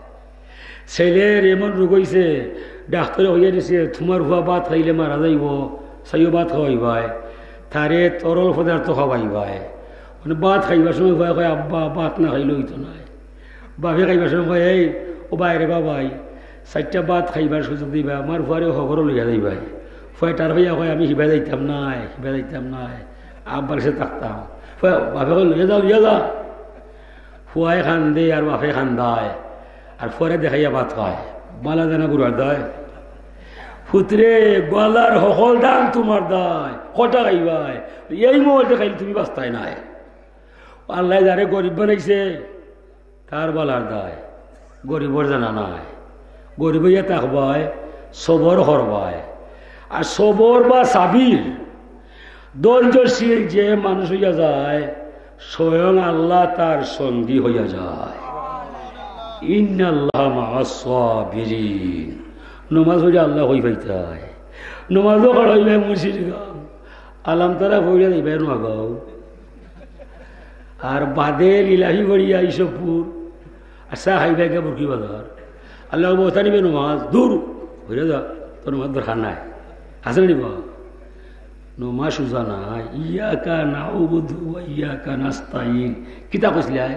ছেলের এমন রোগ অইছে, ডাক্তরে কইয়া দিছে, "তুমার ফুয়া ভাত খাইলে মারা যাইবো, চাইও ভাত খাওয়াইবায়, তারে তরল পদার্থ খাওয়াইবায়।" মানে ভাত খাইবার সময় ফুয়ায় কয়, "আব্বা, ভাত না খাইলে অইতো নায়।" বাপে খাইবার সময় কয়, "এই, ও বাইরে বাবাই, চাইরটা ভাত খাইবার সুযোগ দিবায়, আমার ফুয়ারে হগরো লইয়া যাইবায়।" ফুয়ায় তার হইয়া কয়, "আমি হিবায় যাইতাম নায়, হিবায় যাইতাম নায়, আব্বার কাছে থাকতাম।" ফুয়ায়, বাপে কয়, "লইয়া যা, লইয়া যা।" ফুয়ায় কান্দে আর বাপে কান্দায়, আর ফুয়ারে দেখাইয়া ভাত খায়। বালা দায় না বুড়ার দায়? "পুতরে, গলার হকল ধান তুমার দায়, কটা খাইবায়? এই মুহূর্তে খাইলে তুমি বাঁচতায় নায়।" আল্লায় যারে গরিব বানাইছে, তার বালার দায়, গরিবর জানা নাই। গরিব অইয়া থাকবায়, সবর করবায়। আর সবর বা সাবির, ধৈর্যশীল যে মানুষ অইয়া যায়, স্বয়ং আল্লাহ তার সঙ্গী অইয়া যায়। ইন্নাল্লাহা মাআস সাবিরিন। নমাজ পড়িয়া আল্লাহ কই পাইতায়? নমাজও খাড়া অইবায় মুর্শিদগাঁও, আলাম তারা পড়িয়া যাইবায় নোয়াগাঁও। আর বাদে লিলাহি পড়িয়া ইসবপুর, আর চা খাইবায় গিয়া বুরকি বাজার। আল্লাহ বলতা নিবে নমাজ, দূর, ঘুরে যা, তোর নমাজ দরকার নাই। আছে না নি বা? নমাজ সুজা নাই। ইয়াকা নাউবুদু ওয়া ইয়াকা নাস্তাইন। কিতা কইছিলায়?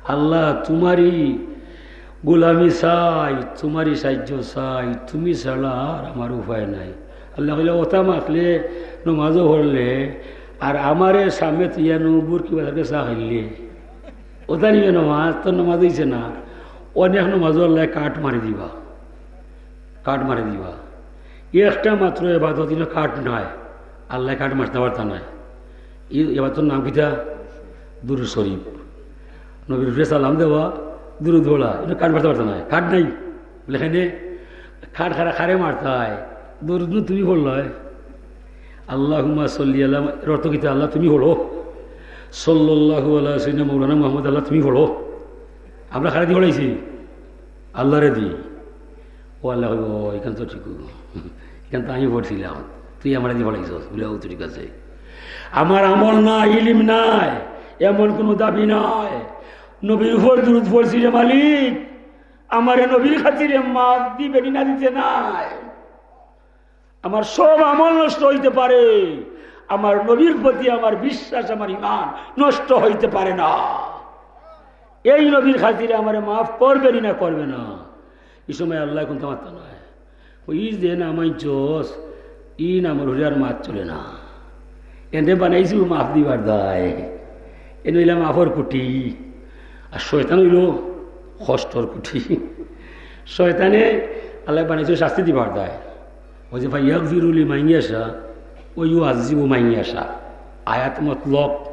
আল্লাহ, তুমারই গোলামি চাই, তুমারই সাহায্য চাই, তুমি ছাড়া আর আমার উপায় নাই। আল্লাহ কইলা, "ওটা মাতলে, নমাজও পড়লে, আর আমারে সামনে তুইয়া নু বুরকি বাজারকে চা খাইলে।" ওটা নিবে নমাজ, তোর নমাজ অইছে না। অনেক নমাজও আল্লাহ কাট মারি দিবা, কাট মারি দিবা। একটা মাত্র এবাদত, ইনো কাট নাই, আল্লাহ কাট মারতে পারতা নাই। ই এবাদতর নাম কিতা? দুরুদ শরীফ। নবীর উপরে সালাম দেওয়া, দুরুদ পড়া, ইনো কাট মারতে পারতা নাই, কাট নাই। বলে, "এখানে কাট খারা খারে মারতায়, দুরুদ নু তুমি পড়লায়।" আল্লাহুম্মা সাল্লি আলা, এর অর্থ কিতা? আল্লাহ তুমি পড়ো। সাল্লাল্লাহু আলা সাইয়্যিদিনা মাওলানা মুহাম্মদ, আল্লাহ তুমি পড়ো। আমরা খারে দি পড়াইছি? আল্লাহরে দি। ও আল্লাহ কইবো, "ও, ইখান তো ঠিক অইবো। ইখান তো আমি পড়ছিলাম। তুই আমারে দি পড়াইছস।" বলে, "ও তো ঠিক আছে। আমার আমল নাই, ইলিম নাই, এমন কোনো দাবি নাই। নবীর উপর দুরুদ পড়ছি রে মালিক, আমারে নবীর খাতিরে মাফ দিবে নি না দিতে নাই।" আমার সব আমল নষ্ট অইতে পারে, আমার নবীর প্রতি আমার বিশ্বাস, আমার ইমান নষ্ট অইতে পারে না। এই নবীর খাতিরে আমারে মাফ করবে নি না করবে না। ই সময় আল্লাহ কুন্তা মাততা নায়। ওই যে না মানছস, ই নামর উপরে আর মাত চলে না। এনরে বানাইছু মাফ দিবার দায়। এন অইলা মাফর কুটি। আর শয়তান অইলো কষ্টর কুটি। শয়তানে আল্লাহ বানাইছু শাস্তি দিবার দায়। ওই যে, "ফায়াগফিরু লিমান ইয়াশা ওয়া ইউআযযিবু মান ইয়াশা।" আয়াত মতলব,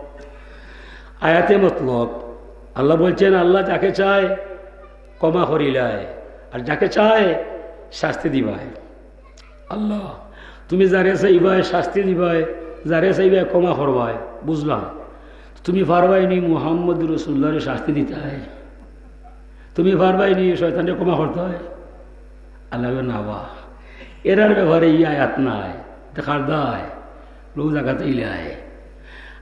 আয়াতে মতলব। আল্লাহ বলছেন, আল্লাহ যাকে চায় ক্ষমা করিলায়, আর যাকে চায় শাস্তি দিবায়। আল্লাহ, তুমি যারে চাইবায় শাস্তি দিবায়, যারে চাইবায় ক্ষমা করবায়, বুঝলাম। তুমি পারবায় নি মুহাম্মদ রাসূলুল্লাহরে শাস্তি দিতায়? তুমি পারবায় নি শয়তানরে ক্ষমা করতায়? আল্লাহ কইন, "না বা, এরার ব্যাপারে ই আয়াত নাই, দেখার দায়, লোক জাগাতে ইলায়।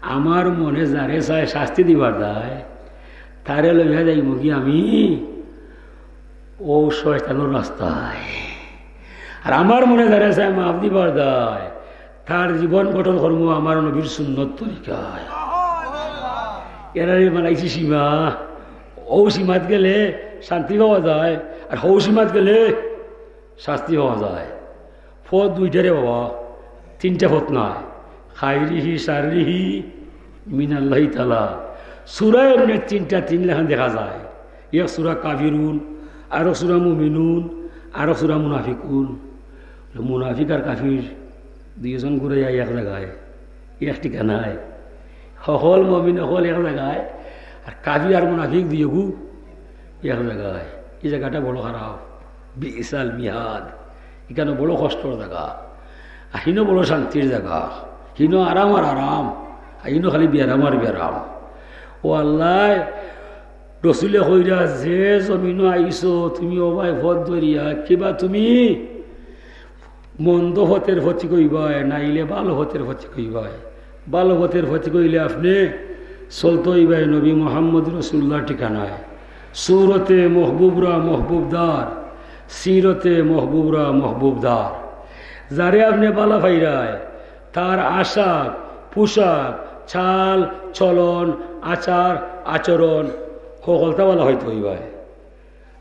আমার মনে যারে চায় শাস্তি দিবার দায়, তারে লইয়া যাইমুগি আমি ও শয়তানর রাস্তায়। আর আমার মনে যারে চায় মাফ দিবার দায়, তার জীবন গঠন করমু আমার নবীর সুন্নত তরিকায়।" এরারে বানাইছি সীমা, ও সীমাত গেলে শান্তি পাওয়া যায়, আর হৌ সীমাত গেলে শাস্তি পাওয়া যায়। পথ দুইটা রে বাবা, তিনটা পথ নায়। খাইরিহি শাররিহি মিনাল্লাহি তাআলা। সূরা এমনে তিনটা তিন লাখান দেখা যায়। এক সূরা কাফিরুন, আরো সূরা মুমিনুন, আরো সূরা মুনাফিকুন। মুনাফিক আর কাফির দুইজন ঘুরে যায় এক জাগায়, এক ঠিকানায়। হকল মুমিন হকল এক জাগায়, আর কাফির আর মুনাফিক দুইগু এক জাগায়। এই জাগাটা বড় খারাপ, বিসাল মিহাদ। ইখানো বড় কষ্টর জাগা, আর হিনো বড় শান্তির জাগা। হিনো আরাম আর আরাম, আর হিনো খালি বেরাম আর বেরাম। ও আল্লাহ, রসুলে কইরা, যে জমিনো আইছো তুমি, ও ভাই, পথ ধরিয়া, কিবা তুমি মন্দ পথের পথিক অইবায়, নাইলে ভালো পথের পথিক অইবায়। ভালো পথের পথিক অইলে আপনে চলতে অইবায় নবী মোহাম্মদ রসুল্লাহর ঠিকানায়। সুরতে মহবুবরা মহবুবদার, সিরতে মহবুবরা মহবুবদার। যারে আপনে ভালা পাইরায়, তার আশাক, পোশাক, চাল, চলন, আচার, আচরণ, হকলতা ভালা অইতো অইবায়।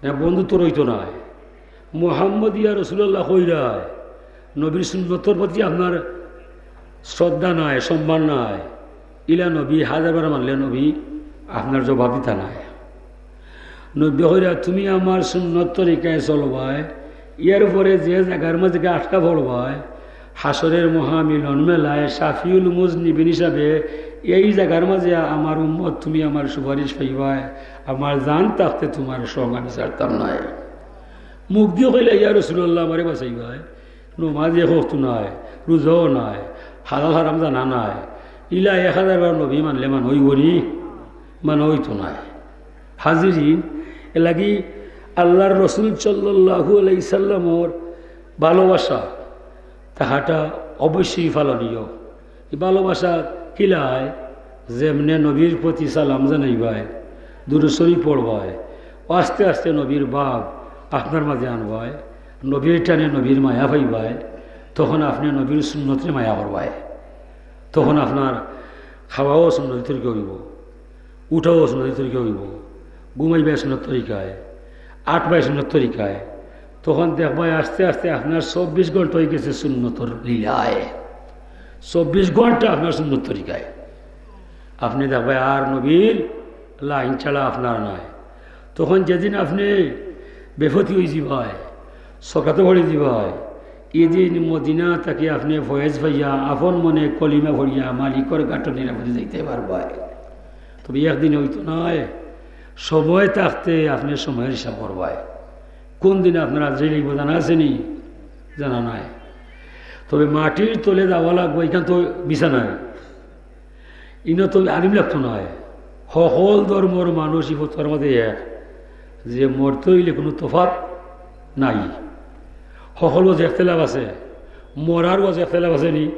না, বন্ধুত্ব রইতো নায়। মোহাম্মদিয়া রসুলুল্লাহ কইরায়, নবীর সুন্নতর প্রতি আপনার শ্রদ্ধা নাই, সম্মান নাই। ইলা নবী হাজার বার মানলে নবী আপনার জবাব দিতা নায়। নবী কইরা, তুমি আমার সুন্নত তরিকায় চলবায়, এরপরে যে জাগার মাঝে গিয়া আটকা পড়বায়, হাশরের মহামিলন মেলায় শাফিউল মুজনিবিন হিসাবে এই জাগার মাঝে আমার উম্মত, তুমি আমার সুপারিশ পাইবায়, আমার জান থাকতে তোমার সঙ্গ আমি ছাড়তাম নায়। মুখ দিয়া কইলা, ইয়া রাসূলুল্লাহ, আমারে বাঁচাইবায়। নমাজ এক ওয়াক্ত নাই, রোজাও নাই, হালাল হারাম জানা নাই। ইলা এক হাজার বার নবী মানলে মানা অইবো নি? মানা অইতো নায়। হাজিরিন, এরলাগি আল্লাহর রসুল সাল্লাল্লাহু আলাইহি সাল্লামর ভালোবাসা, তাহাটা অবশ্যই পালনীয়। এই ভালোবাসা কিলায়? যেমনে নবীর প্রতি সালাম জানাইবায়, দুরূদ শরীফ পড়বায়, আস্তে আস্তে নবীর ভাব আপনার মাঝে আনবায়, নবীর টানে নবীর মায়া পাইবায়, তখন আপনে নবীর সুন্নতরে মায়া করবায়, তখন আপনার খাওয়াও সুন্নতি তরিকা অইবো, উঠাও সুন্নতি তরিকা অইবো, ঘুমাইবায় সুন্নত তরিকায়, আটবায় সুন্নত তরিকায়, তখন দেখবায় আস্তে আস্তে আপনার চব্বিশ ঘন্টা অইগেছে সুন্নতর লীলায়। চব্বিশ ঘন্টা আপনার সুন্নত তরিকায়। আপনে দেখবায় আর নবীর লাইন ছাড়া আপনার নাই। তখন যেদিন আপনে বেপথি অইযিবায়, সকাতে পড়ি দিবায়, ইদিন মদিনা থাকি আপনে ফয়েজ পাইয়া আপন মনে কলিমা পড়িয়া মালিকর ঘাটো নিরাপদে যাইতায় পারবায়। তবে একদিন অইতো নায়, সময় থাকতে আপনে সময়র হিসাব করবায়। কোন দিন আপনার আজরাইল আইবো জানা আছে নি? জানা নাই। তবে মাটির তলে যাওয়া লাগবো, ইখান তো বিছানা নায়। ইনো তো আলিম লাগতো নায়। হকল ধর্মর মানুষ ই ফতোয়ার মাঝে এক, যে মরতে অইলে কুনু তফাত নাই। হকল ওয়াজ একতেলাফ আছে, মরার ওয়াজ একতেলাফ আছে নি?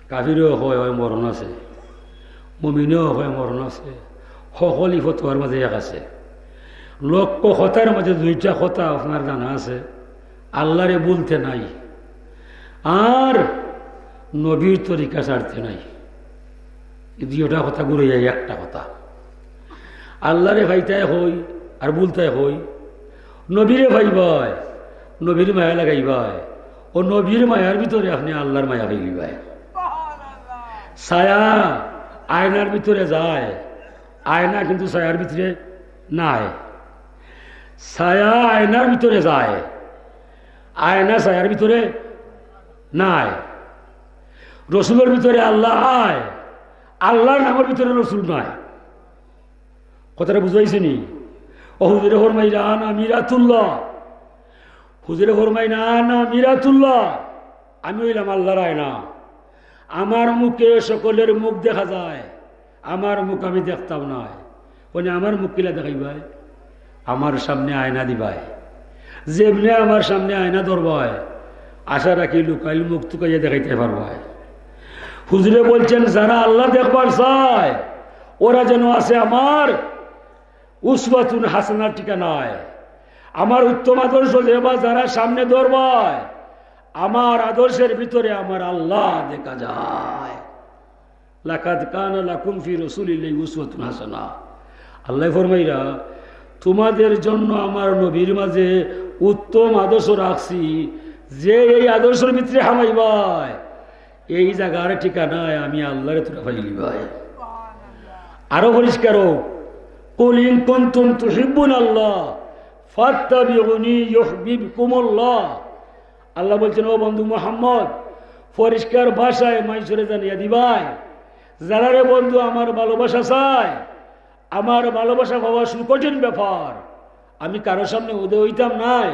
কাফিরেও কয়, অয় মরণ আছে, মুমিনেও কয় মরণ আছে। হকল ই ফতোয়ার মাঝে এক আছে। লক্ষ কথার মাঝে দুইটা কথা আপনার জানা আছে, আল্লারে ভুলতে নাই, আর নবীর তরিকা ছাড়তে নাই। এই দুইটা কথা ঘুরে যায় একটা কথা। আল্লারে পাইতায় কই আর ভুলতায় কই? নবীরে পাইবায়, নবীর মায়া লাগাইবায়, ও নবীর মায়ার ভিতরে আপনে আল্লার মায়া পাইলিবায়। ছায়া আয়নার ভিতরে যায়, আয়না কিন্তু ছায়ার ভিতরে নাই। ছায়া আয়নার ভিতরে যায়, আয়না ছায়ার ভিতরে নাই। রসুলর ভিতরে আল্লা আয়, আল্লার নামর ভিতরে রসুল নাই। কথাটা বুঝাইছে নি? ও হুজুরে ফরমাইরা, "আনা মিরাতুল্লাহ।" হুজুরে ফরমাইন, "আনা মিরাতুল্লাহ।" আমি অইলাম আল্লার আয়না। আমার মুখে সকলের মুখ দেখা যায়, আমার মুখ আমি দেখতাম নায়। মানে আমার মুখ কিলা দেখাইবায়? আমার সামনে আয়না দিবায়। যেমনে আমার সামনে আয়না ধরবায়, আশা রাখি লুকাইল মুখ তুকাইয়া দেখাইতে পারবায়। হুজুরে বলছেন, যারা আল্লা দেখবার চায়, ওরা যেন আছে আমার উসওয়াতুন হাসানার ঠিকানায়। আমার উত্তম আদর্শ যেবা যারা সামনে ধরবায়, আমার আদর্শের ভিতরে আমার আল্লা দেখা যায়। লাকাদ কানা লাকুম ফি রাসূলিল্লাহি উসওয়াতুন হাসানাহ। আল্লায় ফরমাইরা, তোমাদের জন্য আমার নবীর মাঝে উত্তম আদর্শ রাখছি, যে এই আদর্শের ভিতরে হামাইবায়, এই জাগার ঠিকানায় আমি আল্লারে তুরা পাইলিবায়। আরো পরিষ্কার হোক, "কুল ইন কুনতুম তুহিব্বুনাল্লাহ ফাত্তাবিউনি ইউহবিবকুমুল্লাহ।" আল্লাহ বলছেন, "ও বন্ধু মুহাম্মদ, পরিষ্কার ভাষায় মানষরে জানিয়া দিবায়, যারারে বন্ধু আমার ভালোবাসা চায়, আমার ভালোবাসা পাওয়া সুকঠিন ব্যাপার। আমি কারো সামনে উদয় হইতাম নায়,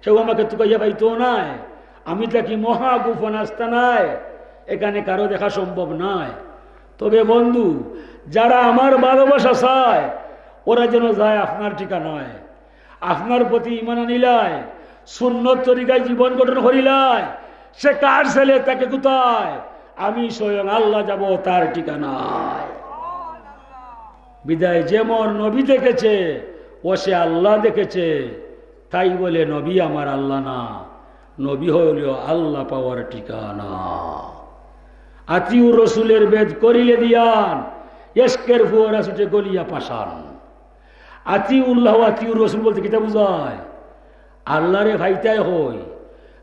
কেউ আমাকে তুকাইয়া পাইতো নায়। আমি থাকি মহা গোপন আস্তানায়, এখানে কারো দেখা সম্ভব নায়। তবে বন্ধু, যারা আমার ভালোবাসা চায়, ওরা যেন যায় আপনার ঠিকানায়, আপনার প্রতি ঈমান আনিলায়, সুন্নত তরিকায় জীবন গঠন করিলায়, সে কার ছেলে, তাকে কোথায়? আমি স্বয়ং আল্লাহ যাব তার ঠিকানায়।" বিদায় যে মোর নবী দেখেছে, ও সে আল্লাহ দেখেছে, তাই বলে নবী আমার আল্লাহ না, নবী হইল আল্লাহ পাওয়ার ঠিকানা। আতিউর রসুলের বেদ করিলে দিয়ান, এশকের ফুয়ারা ছুটে গলিয়া পাষাণ। আতিউল্লাহ, আতিউর রসুল বলতে কিতা বুঝায়? আল্লাহরে পাইতায় হয়,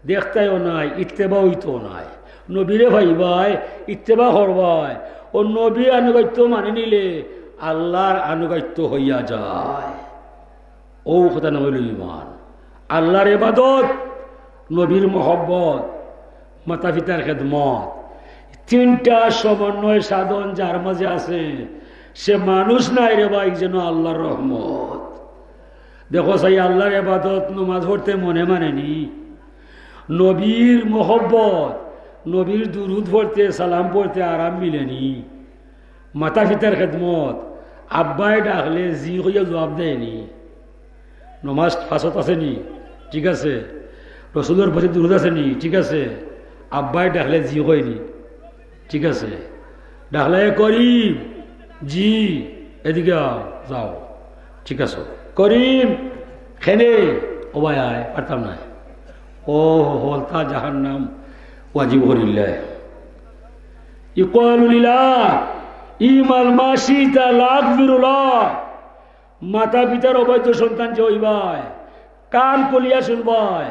দেখতায়ও নায়, ইত্তেবা হইতো নায়। নবীরে পাইবায়, ইত্তেবা করবায়, ও নবীর আনুগত্য মানি নিলে আল্লাহর আনুগত্য হইয়া যায়। ও কথা না হইল ঈমান। আল্লাহর ইবাদত, নবীর মহব্বত, মাতা পিতার খেদমত, তিনটা সমন্বয় সাধন যার মাঝে আছে, সে মানুষ নায় রে ভাই, যেন আল্লাহর রহমত। দেখো চাই, আল্লাহর ইবাদত, নমাজ পড়তে মনে মানেনি, নবীর মহব্বত, নবীর দুরুদ পড়তে, সালাম পড়তে আরাম মিলেনি, মাতা পিতার খেদমত, আব্বায় ডাকলে জি কইয়া জবাব দেয়নি, নমাজ পাঁচত আছেনি, ঠিক আছে, রসুলের প্রতি দুরুদ আছেনি, ঠিক আছে, আব্বায় ডাকলে জি কয়নি, ঠিক আছে, ডাকলে, "এ করিম, জি, এদিকে আও, যাও, ঠিক আছে, করিম, খেনে, ও ভাই আয়, পারতাম না, ও হলতা জাহান্নাম ওয়াজিব করিল্লায়।" ইকওয়ালুলিলা, ইমাল মাসিতা লাকবিরুলা। মাতা পিতার অবাধ্য সন্তান যে হইবায়, কান খুলিয়া শুনবায়।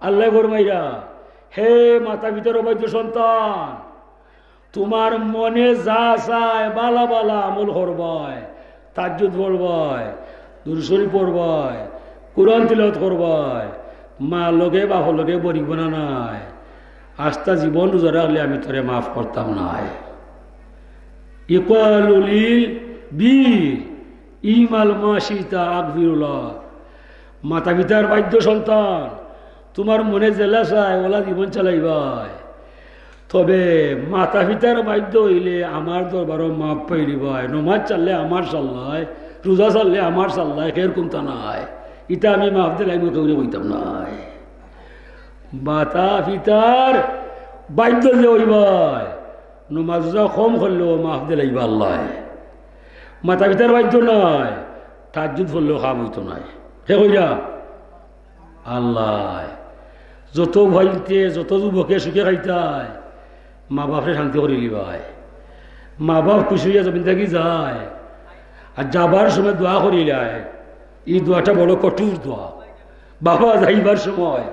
আল্লাহ ফরমাইরা, "হে মাতা পিতার অবাধ্য সন্তান, তোমার মনে যা চায় বালা বালা আমল করবায়, তাহাজ্জুদ পড়বায়, দুরুদ শরীফ পড়বায়, কোরআন তিলাওয়াত করবায়, মা লগে বাপ লগে বরিব না নায়, আস্তা জীবন রোজা রাখলে আমি তোরে মাফ করতাম নায়।" ইকওয়ালুলিল বীর, ইমাল মাসিতা আকবিরুল্লাহ। মাতা পিতার বাধ্য সন্তান, তোমার মনে যেলা চায়, ওলা জীবন চালাইবায়। তবে মাতা পিতার বাধ্য হইলে আমার দরবারও মাফ পাইলিবায়। নমাজ চাললে আমার চাল্লায়, রোজা চাললে আমার চাল্লায়, খের কুন্তা নাই। ইটা আমি মাফ দিলাই, মুখে উড়ে কইতাম নাই। মাতা পিতার বাধ্য যে হইবায়, নমাজ রোজা কম করলেও মাফ দিলাইবা আল্লায়। মাতা পিতার বাধ্য নাই, তাহাজ্জুদ পড়লেও কাম হইতো নাই। হে কইরা আল্লায়। যত ভাইতে, যত যুবকে সুখে খাইতায়, মা বাপরে শান্তি করিলিবায়। মা বাপ খুশি হইয়া জমিন থাকি যায়, আর যাবার সময় দোয়া করিলায়। এই দোয়াটা বড় কঠোর দোয়া। বাবা যাইবার সময়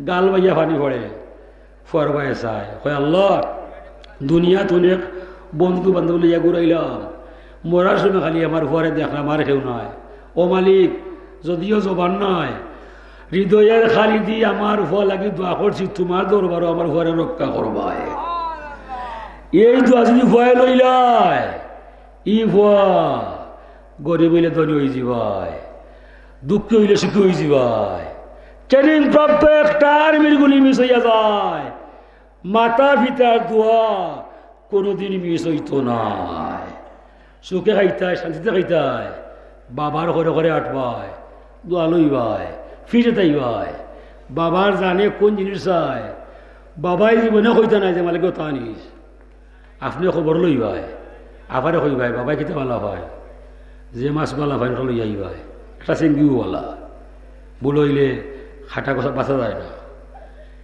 গাল বাইয়া পানি পড়ে, ফুয়ার বায় চায়, কয়, "আল্লাহ, দুনিয়াত অনেক বন্ধু বান্ধব লইয়া ঘুরাইলাম, মরার সময় খালি আমার ফুয়ারে দেখলাম, আর কেউ নাই। ও মালিক, যদিও জবান নাই, হৃদয়ের খালি দি আমার ফুয়া লাগি দোয়া করছি, তোমার দরবারও আমার ফুয়ারে রক্ষা করবায়।" এই দোয়া যদি ফুয়ায় লইলায়, ই ফুয়া গরিব হইলে ধনী হয়ে যাবায়, দুঃখী হইলে সুখী হয়ে যাবায়। ট্রেনিং প্রাপ্ত একটা আর্মির গুলি মিস হইয়া যায়, মাতা পিতার দোয়া কোনোদিন মিস হইতো নায়। সুখে খাইতায়, শান্তিতে খাইতায়, বাবার ঘরে ঘরে আটবায়, দোয়া লইবায়, ফিরে তাইবায়। বাবার জানে কোন জিনিস চায়, বাবায় জীবনে কইতা নাই যে, "মালিক গো, তা নিস।" আপনে খবর লইবায়, আবারে কইবায়, "বাবায় কিতা বালা পায়, যে মাছ বালা পায়, ওটা লইয়া আইবায়।" একটা চেঙ্গিও বালা, ভুল হইলে খাটা কথা বাঁচা যায় না।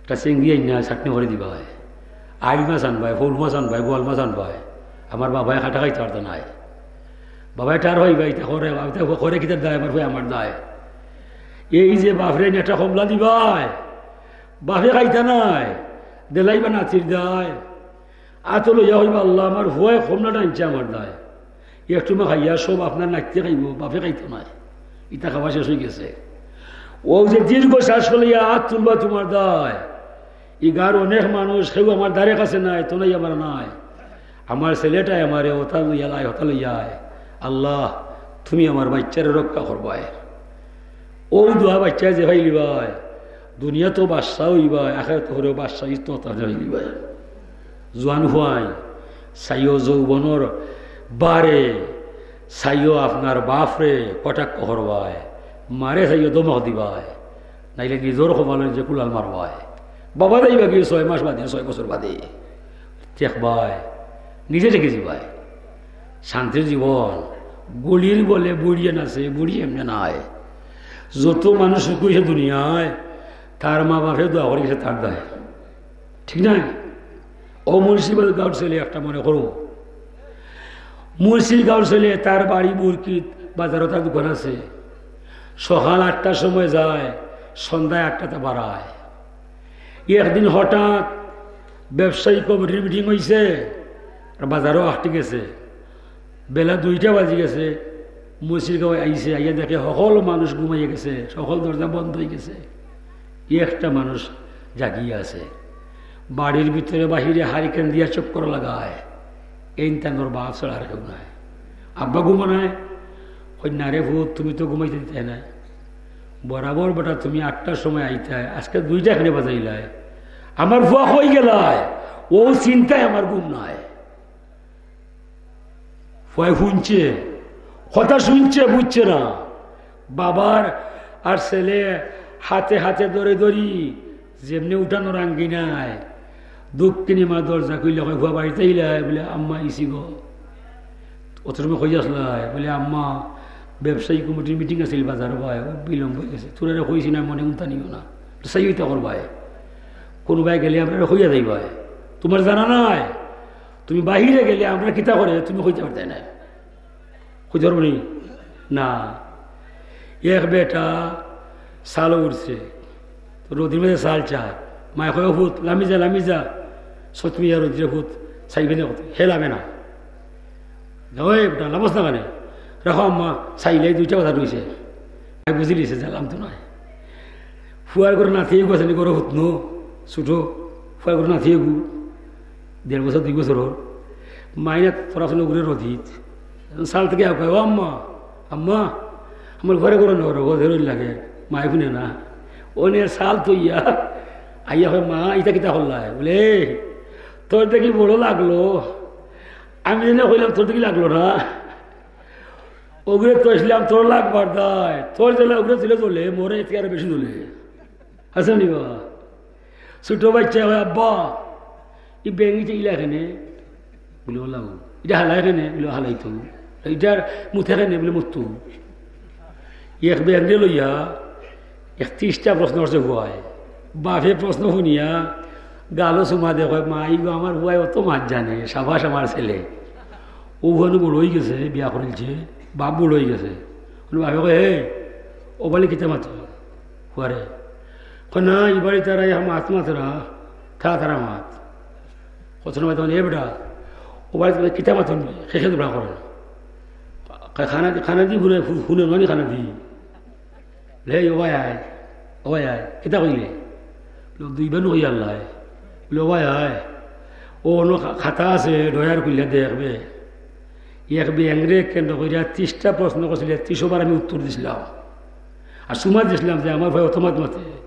একটা চেঙ্গি আইন না, চাটনি করে দিবায়। আইল মাছ আনবায়, ফৌল মাছ আনবায়, বোয়াল মাছ আনবায়। আমার বাবায় খাটা খাইতে পারতো নাই। বাবায় টার হইবায়, ইটা করে, ইটা করে কিতার দায়, আমার হয়ে আমার দায়। এই যে বাপরে একটা কমলা দিবায়, বাপে খাইতা নাই, দিলাইবা নাতির দায়। আতো লইয়া কইবা, "আল্লাহ, আমার ফুয়ায় কমলাটা আনছে আমার দায়।" একটু মা খাইয়া সব আপনার নাতিয়ে খাইবো, বাপে খাইতো নায়, ইতা খাওয়া শেষ অইগেছে। অউ যে দীর্ঘ শ্বাস ফেলাইয়া আত তুলবা তুমার দায়, ই গাঁওর অনেক মানুষ, কেউ আমার দ্বারে কাছে নাই, তো নাই আমার নাই। আমার ছেলেটায় আমারে হতা লইয়া লায়, হতা লইয়া আয়। আল্লাহ, তুমি আমার বাইচ্চারে রক্ষা করবায়। অউ দোয়া বাইচ্চায় যে পাইলিবায়, দুনিয়াত বাদশা অইবায়, আখেরাত হরেও বাদশাহিত্ত হতা অইলিবায়। জোয়ান ফুয়াইন, চাইও যৌবনর বারে, চাইও আপনার বাপরে কটাক্ষ করবায়, মারে চাইও ধমক দিবায়, নাইলে নিজর কপালো নিজে কুড়াল মারবায়। বাবা যাইবা গিয়া ছয় মাস বাদে, ছয় বছর বাদে। দেখবায়, নিজে দেখি যিবায়। শান্তির জীবন, গুড়ির বলে বুড়িয়ে নাচে, বুড়ি এমনে নায়। যত মানুষ সুখী অইছে দুনিয়ায়, তার মা বাপে দোয়া করি গেছে তার দায়। ঠিক না? অউ মুন্সির গাঁওর ছেলে একটা মনে করো, মুন্সির গাঁওর ছেলে, তার বাড়ি বুরকিত, বাজারো তার দোকান আছে। সকাল আটটার সময় যায়, সন্ধ্যায় আটটাতে বারায়। একদিন হঠাৎ ব্যবসায়ী কমিটির মিটিং অইছে, আর বাজারও আটকি গেছে। বেলা দুইটা বাজি গেছে, মুন্সির গাঁওয়ে আইছে, আইয়া দেখে হকল মানুষ ঘুমাইয়া গেছে, হকল দরজা বন্ধ অইগেছে। একটা মানুষ জাগিয়া আছে, বাড়ির ভিতরে বাহিরে হারিকেন দিয়া চক্কর লাগায়। এইন তান ওর বাপ ছাড়া আর কেউ নাই। আব্বা ঘুমো নাই? কই, "না রে ফুত, তুমি তো ঘুমাইতে দিতায় নায়। বরাবর বেটা তুমি আটটার সময় আইতায়, আজকে দুইটা কেনে বাজাইলায়। আমার ফুয়া কই গেলায়?" অউ চিন্তায় আমার ঘুম নাই। ফুয়ায় হুনছে, কথা হুনছে, বুঝছে না। বাবার আর ছেলে হাতে হাতে ধরে ধরি যেমনে উঠানোর আঙ্গিনায়, দক্ষিণে মা দরজা খুললে কয়, "ফুয়া বাড়িত আইলায়?" বলে, "আম্মা আইছি গো।" অত সময় কই আছলায়? বলে, "আম্মা, ব্যবসায়ী কমিটির মিটিং আছিল বাজারো ভাই, ও বিলম্ব অইগেছে। তোরারে কইছি না, মনে উনতা নিও না। চাই অইতা করবায়। কুনুবায় গেলে আমরারে কইয়া যাইবায়। তুমার জানা নাই? তুমি বাহিরে গেলে আমরা কিতা করে তুমি কইতা পারতায় নায়।" কইতা পারবায় নি? না। এক বেটা চালো উঠছে, তো রোদির মাঝে চাল চায়। মায় কয়, "ও ফুত, লামি যা, লামি যা।" সত্যি ইয়া রোদিরে ফুত, চাইবে না কত, হে লামে না। "ওই বেটা, লামস না কেনে?" "রাখো আম্মা, চাইলে দুইটা কথা রইছে।" আমি বুঝিলিছে, জানলাম তো নয়। ফুয়ার ঘরো নাতি এগু আছে নি, ঘরো হুতনো, ছোট, ফুয়ার ঘরো নাতি এগু, দেড় বছর, দুই বছর ওর। মাইনা তোরা শুনে ঘুরে রোদিত। চাল থাকি আউকায়, "ও আম্মা, আম্মা, আমার ঘরে ঘরে নগর, ঘরে লাগে।" মায় হুনে না। অনে চাল থইয়া, আইয়া কয়, "মা, ইতা কিতা করলায়?" বলে, "এই, তোর দেখি বড় লাগলো।" আমি যেন কইলাম, "তোর দেখি লাগলো না?" ওগুলো তো আসলাম, তোর লাগবার দায়। তোর জ্বলে ওগুলো তুলে জ্বলে, মোরে এতে আরো বেশি জ্বলে। আছে নি বাবা? ছোট বাচ্চা কয়, "আব্বা, ই ব্যাঙ ইটা ইলা কেনে?" বলে, "ওলাও।" "ইটা হালায় কেনে?" বলে, "হালাই তো।" "ইটার মুতে কেনে?" বলে, "মুততো।" এক ব্যাঙরে লইয়া একত্রিশটা প্রশ্ন করছে ফুয়ায়। বাপে প্রশ্ন শুনিয়া গালো চুমা দে, কয়, "মা, ইগো আমার ফুয়ায় অত মাত জানে, সাবাস আমার ছেলে।" ও ফুয়ানো বড় অইগেছে, বিয়া করিলছে, বাপ বড় অইগেছে। বাপে কয়, "হে, ও বাড়ি কিতা মাতো?" ফুয়ারে কয়, "না, ই বাড়ি তারা ইয়া মাত মাতরা, থা তারা মাত।" কত সময় তখন, "এ বেটা, ও বাড়ি তুমি কিতা মাতো নি? কে কে তোমরা করো?" কয়, "খানা দি, খানা দি হুনে, হু-, হুনে নানি খানা দি।" বলে, "এই, ও ভাই আয়, ও ভাই আয়, কিতা কইলে?" বলে, "দুইবার নু কই আল্লাহ।" বলে, "ও ভাই আয়, ও অনো খা-, খাতা আছে, ডয়ার খুলিয়া দেখবে।" এক ব্যাঙরে কেন্দ্র করিয়া ত্রিশটা প্রশ্ন করছিল, ত্রিশো বার আমি উত্তর দিছিলাম। আর চুমা দিছিলাম যে আমার ভাই অত মাত মাতে।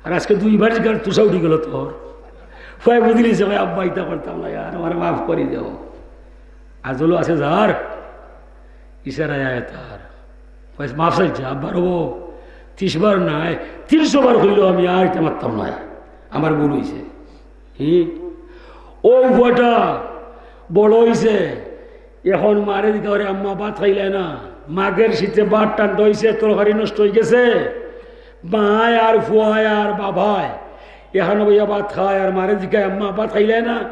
আর আজকে দুইবার জিকার তুষা উঠি গেল তোর। ফুয়ায় বুঝিলিছে, "ভাই আব্বা, ইতা করতাম না, আর আমার মাফ করি দেও।" আর জলো আছে যার, ইশারায় আয় তার। কয়, "মাফ চাইছে, আব্বার হবো, ত্রিশ বার নায়, তিনশো বার কইলো আমি আর ইটা মারতাম নায়, আমার ভুল অইছে।" হি? ও ফুয়াটা বড় অইছে, এখন মারে জিকায়, "ওরে আম্মা, ভাত খাইলায় না?" মাঘের শীতে ভাত ঠান্ডা অইছে, তরকারি নষ্ট অইগেছে। মায় আর ফুয়ায় আর বাবায় এখানো বইয়া ভাত খায় আর মারে জিকায়, "আম্মা, ভাত খাইলায় না?"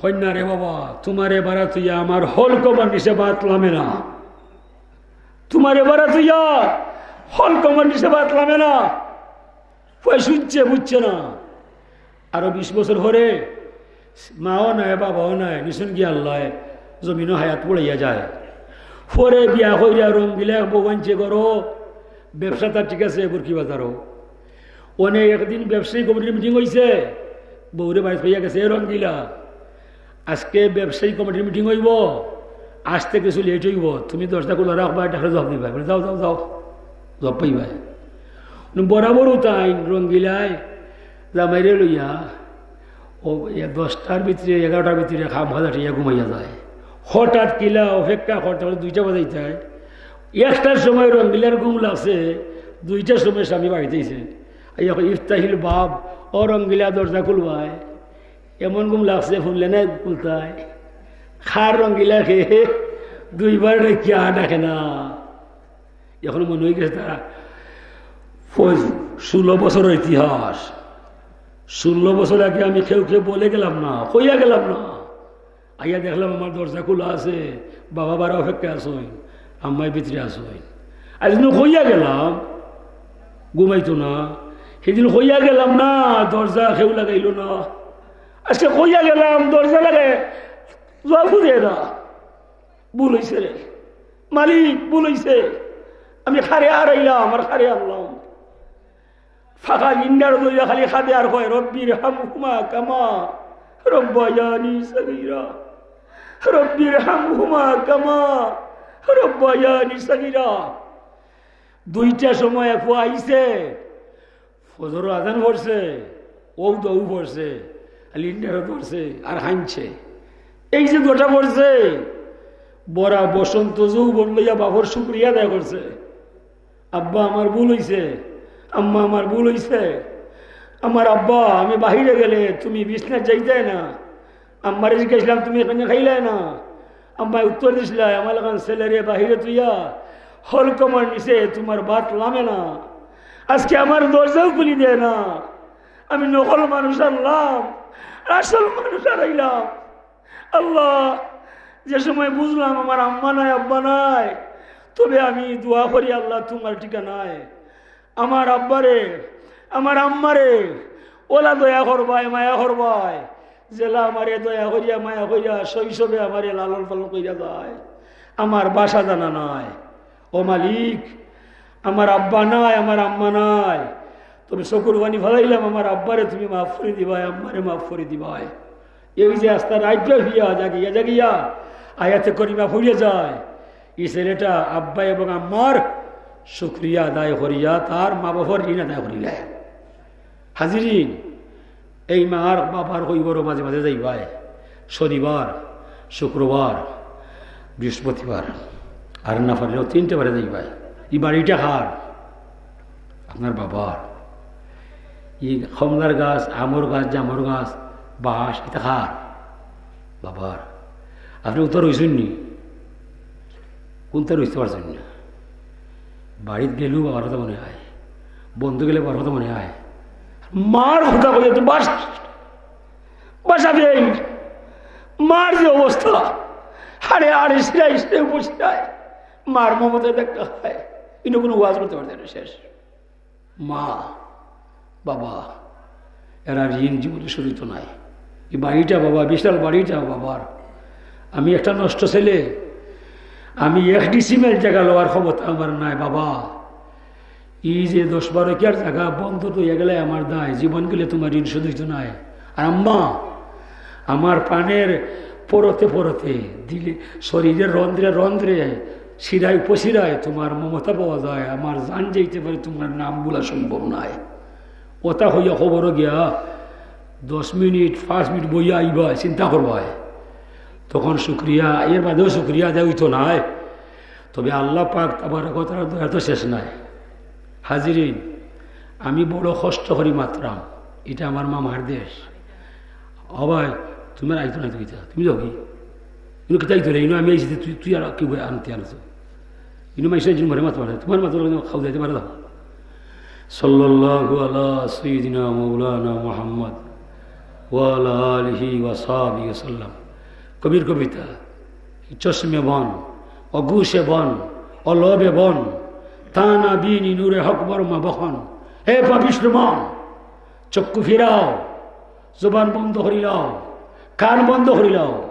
কয়, "না রে বাবা, তুমারে বাড়া থইয়া আমার হল কমার নিচে ভাত লামে না। তুমারে বাড়া থইয়া হল কমার নিচে ভাত লামে না।" ফুয়ায় শুনছে, বুঝছে না। আরো বিশ বছর পরে মাও নাই, বাবাও নাই, নিছইন গিয়া আল্লায় জমিনো হায়াত পড়াইয়া যায়। পরে বিয়া করিয়া রঙ্গিলা এক বউ আনছে ঘরো, ব্যবসা তার ঠিক আছে বুরকি বাজারো। অনে একদিন ব্যবসায়ী কমিটির মিটিং অইছে, বউরে বাড়িত কইয়া গেছে, "এ রঙ্গিলা, আজকে ব্যবসায়ী কমিটির মিটিং অইবো, আসতে কিছু লেট অইবো, তুমি দরজা খুলা রাখবায়, ডাকলে জবাব দিবায়।" বলে, "যাও, যাও, যাও, জবাব পাইবায়।" বরাবর উতাইন রঙ্গিলায় জামাইরে লইয়া ও ইয়া দশটার ভিতরে, এগারোটার ভিতরে কাম কাজ আটিয়া ঘুমাইয়া যায়। হঠাৎ কিলা অপেক্ষা করতে করতে দুইটা বাজাইতায়। একটার সময় রঙ্গিলার ঘুম লাগছে, দুইটার সময় স্বামী বাড়িত আইছে। আইয়া কয়, "ইফতাহিল বাব, ও রঙ্গিলা দরজা খুলবায়।" এমন ঘুম লাগছে, হুনলে না খুলতায়। খার রঙ্গিলা কে দুইবার ডাকিয়া ডাকে না। এখন মনে অই গেছে তারা ফৌজ-, ষোলো বছরর ইতিহাস। ষোলো বছর আগে আমি কেউ কেউ বলে গেলাম না, কইয়া গেলাম না। আইয়া দেখলাম আমার দরজা খুলা আছে, বাবা বারা অপেক্ষা আছইন, আম্মায় ভিতরে আছইন। আর যেদিন কইয়া গেলাম, ঘুমাইতো না, সেদিন কইয়া গেলাম না, দরজা কেউ লাগাইলো না। আজকে কইয়া গেলাম, দরজা লাগায় জবাবও দেয় না। ভুল অইছে রে মালিক, ভুল অইছে। আমি খারে আড়াইলাম আর খারে আনলাম। ফাঁকা লিন্ডার দইয়া খালি খাদে আর কয়, "রব্বির হামহুমা কামা রব্বায়ানি সগীরা। রব্বির হামহুমা কামা রব্বায়ানি সগীরা।" দুইটা সময় ফুয়া আইছে, ফজর আজান পড়ছে, ও দৌ পড়ছে, আর লিন্ডারও পড়ছে, আর হানছে। এই যে দুইটা পড়ছে, বরা বসন্ত যৌবন লইয়া বাপর শুকরিয়া আদায় করছে। "আব্বা, আমার ভুল অইছে, আম্মা, আমার ভুল অইছে। আমার আব্বা, আমি বাহিরে গেলে তুমি বিছনাত যাইতায় না, আম্মারে জিজ্ঞাসলাম, তুমি এখানে খাইলায় না। আম্মায় উত্তর দিছলায়, আমার লাখান ছেলেরে বাহিরে থইয়া হলকমর নিচে তোমার ভাত লামে না। আজকে আমার দরজাও খুলি দেয় না। আমি নকল মানুষ আনলাম, আর আসল মানুষ আনাইলাম। আল্লাহ, যে সময় বুঝলাম আমার আম্মা নাই, আব্বা নাই, তবে আমি দোয়া করি, আল্লাহ, তোমার ঠিকানায় আমার আব্বারে, আমার আম্মারে, ওলা দয়া করবায়, মায়া করবায়, যেলা আমারে দয়া করিয়া, মায়া করিয়া, শৈশবে আমারে লালন পালন করিয়া যায়। আমার ভাষা জানা নাই। ও মালিক, আমার আব্বা নাই, আমার আম্মা নাই, তবে চকুর পানি ফালাইলাম, আমার আব্বারে তুমি মাফ করি দিবায়, আম্মারে মাফ করি দিবায়।" এই যে আস্তা রাইত ফিয়া জাগিয়া জাগিয়া আয়াতে করিমা পড়িয়া যায়, এই ছেলেটা আব্বা এবং আম্মার শুকরিয়া আদায় করিয়া তার মা বাবার ঋণ আদায় করিলায়। হাজিরিন, এই মার বাবার কবরো মাঝে মাঝে যাইবায়, শনিবার, শুক্রবার, বৃহস্পতিবার, আর না পারলেও তিনটা বারে যাইবায়। এই বাড়িটা কার? আপনার বাবার। এই কমলার গাছ, আমর গাছ, জামর গাছ, বাঁশ, ইতা কার? বাবার। আপনে উত্তর অইছইন নি? কুনতা রইতে পারছইন না? বাড়িত গেলেও বাবার কথা মনে অয়, বন্ধু গেলে বাবার কথা মনে অয়। মার কথা কইয়া তো বাস, বাসা পেয়ে মার যে অবস্থা, হাড়ে হাড়ে, শিরায় শিরায়, উপশিরায় মার মমতা দেখা হয়। ইনো কুনু ওয়াজ করতে পারতে না, শেষ। মা, বাবা, এরার ঋণ জীবনে শোধিত নায়। এই বাড়িটা বাবা, বিশাল বাড়িটা বাবার। আমি একটা নষ্ট ছেলে, আমি এক ডিসিমেল জাগা লওয়ার ক্ষমতা আমার নাই বাবা। এই যে দশ বারো কিয়ার জাগা বন্দর অইয়া গেলে আমার দায়, জীবন গেলে তোমার ঋণ শোধিত নায়। আর আম্মা, আমার প্রাণের পরতে পরতে, দিলে, শরীরের রন্ধ্রে রন্ধ্রে, শিরায় উপশিরায় তোমার মমতা পাওয়া যায়। আমার জান যাইতে পারে, তোমার নাম ভুলা সম্ভব নায়। ওটা হইয়া কবরো গিয়া দশ মিনিট, পাঁচ মিনিট বইয়া আইবায়, চিন্তা করবায়, তখন শুকরিয়া, এর বাদেও শুকরিয়া আদায় অইতো নায়। তবে আল্লাহ পাক তাবারক ওয়া তাআলার দয়া তো শেষ নাই। হাজিরিন, আমি বড় কষ্ট করি মাতরাম, ইটা আমার মামার দেশ। ও ভাই, তুমার আইতো নায় তো কিতা? তুমি যাও কি? ইনো কিতা আইতো রে? ইনো আমি আইছি, তুই, তুই আর কি বই আনতে আনছো? ইনো মাইসা একজন মরে মাত পারে, তুমার মাত লাগে খাও যাইতে পারে না। সাল্লাল্লাহু আলা সাইয়্যিদিনা মাওলানা মুহাম্মদ ওয়া আলা আলিহি ওয়া সাহবিহি ওয়া সাল্লাম। কবির কবিতা, চশমে বন, অগুশে বন, অলবে বন, তানা বিনি নূরে হক বর্মা বখন। হে পাপিষ্ট মন, চক্ষু ফিরাও, জবান বন্ধ করিলাও, কান বন্ধ করিলাও।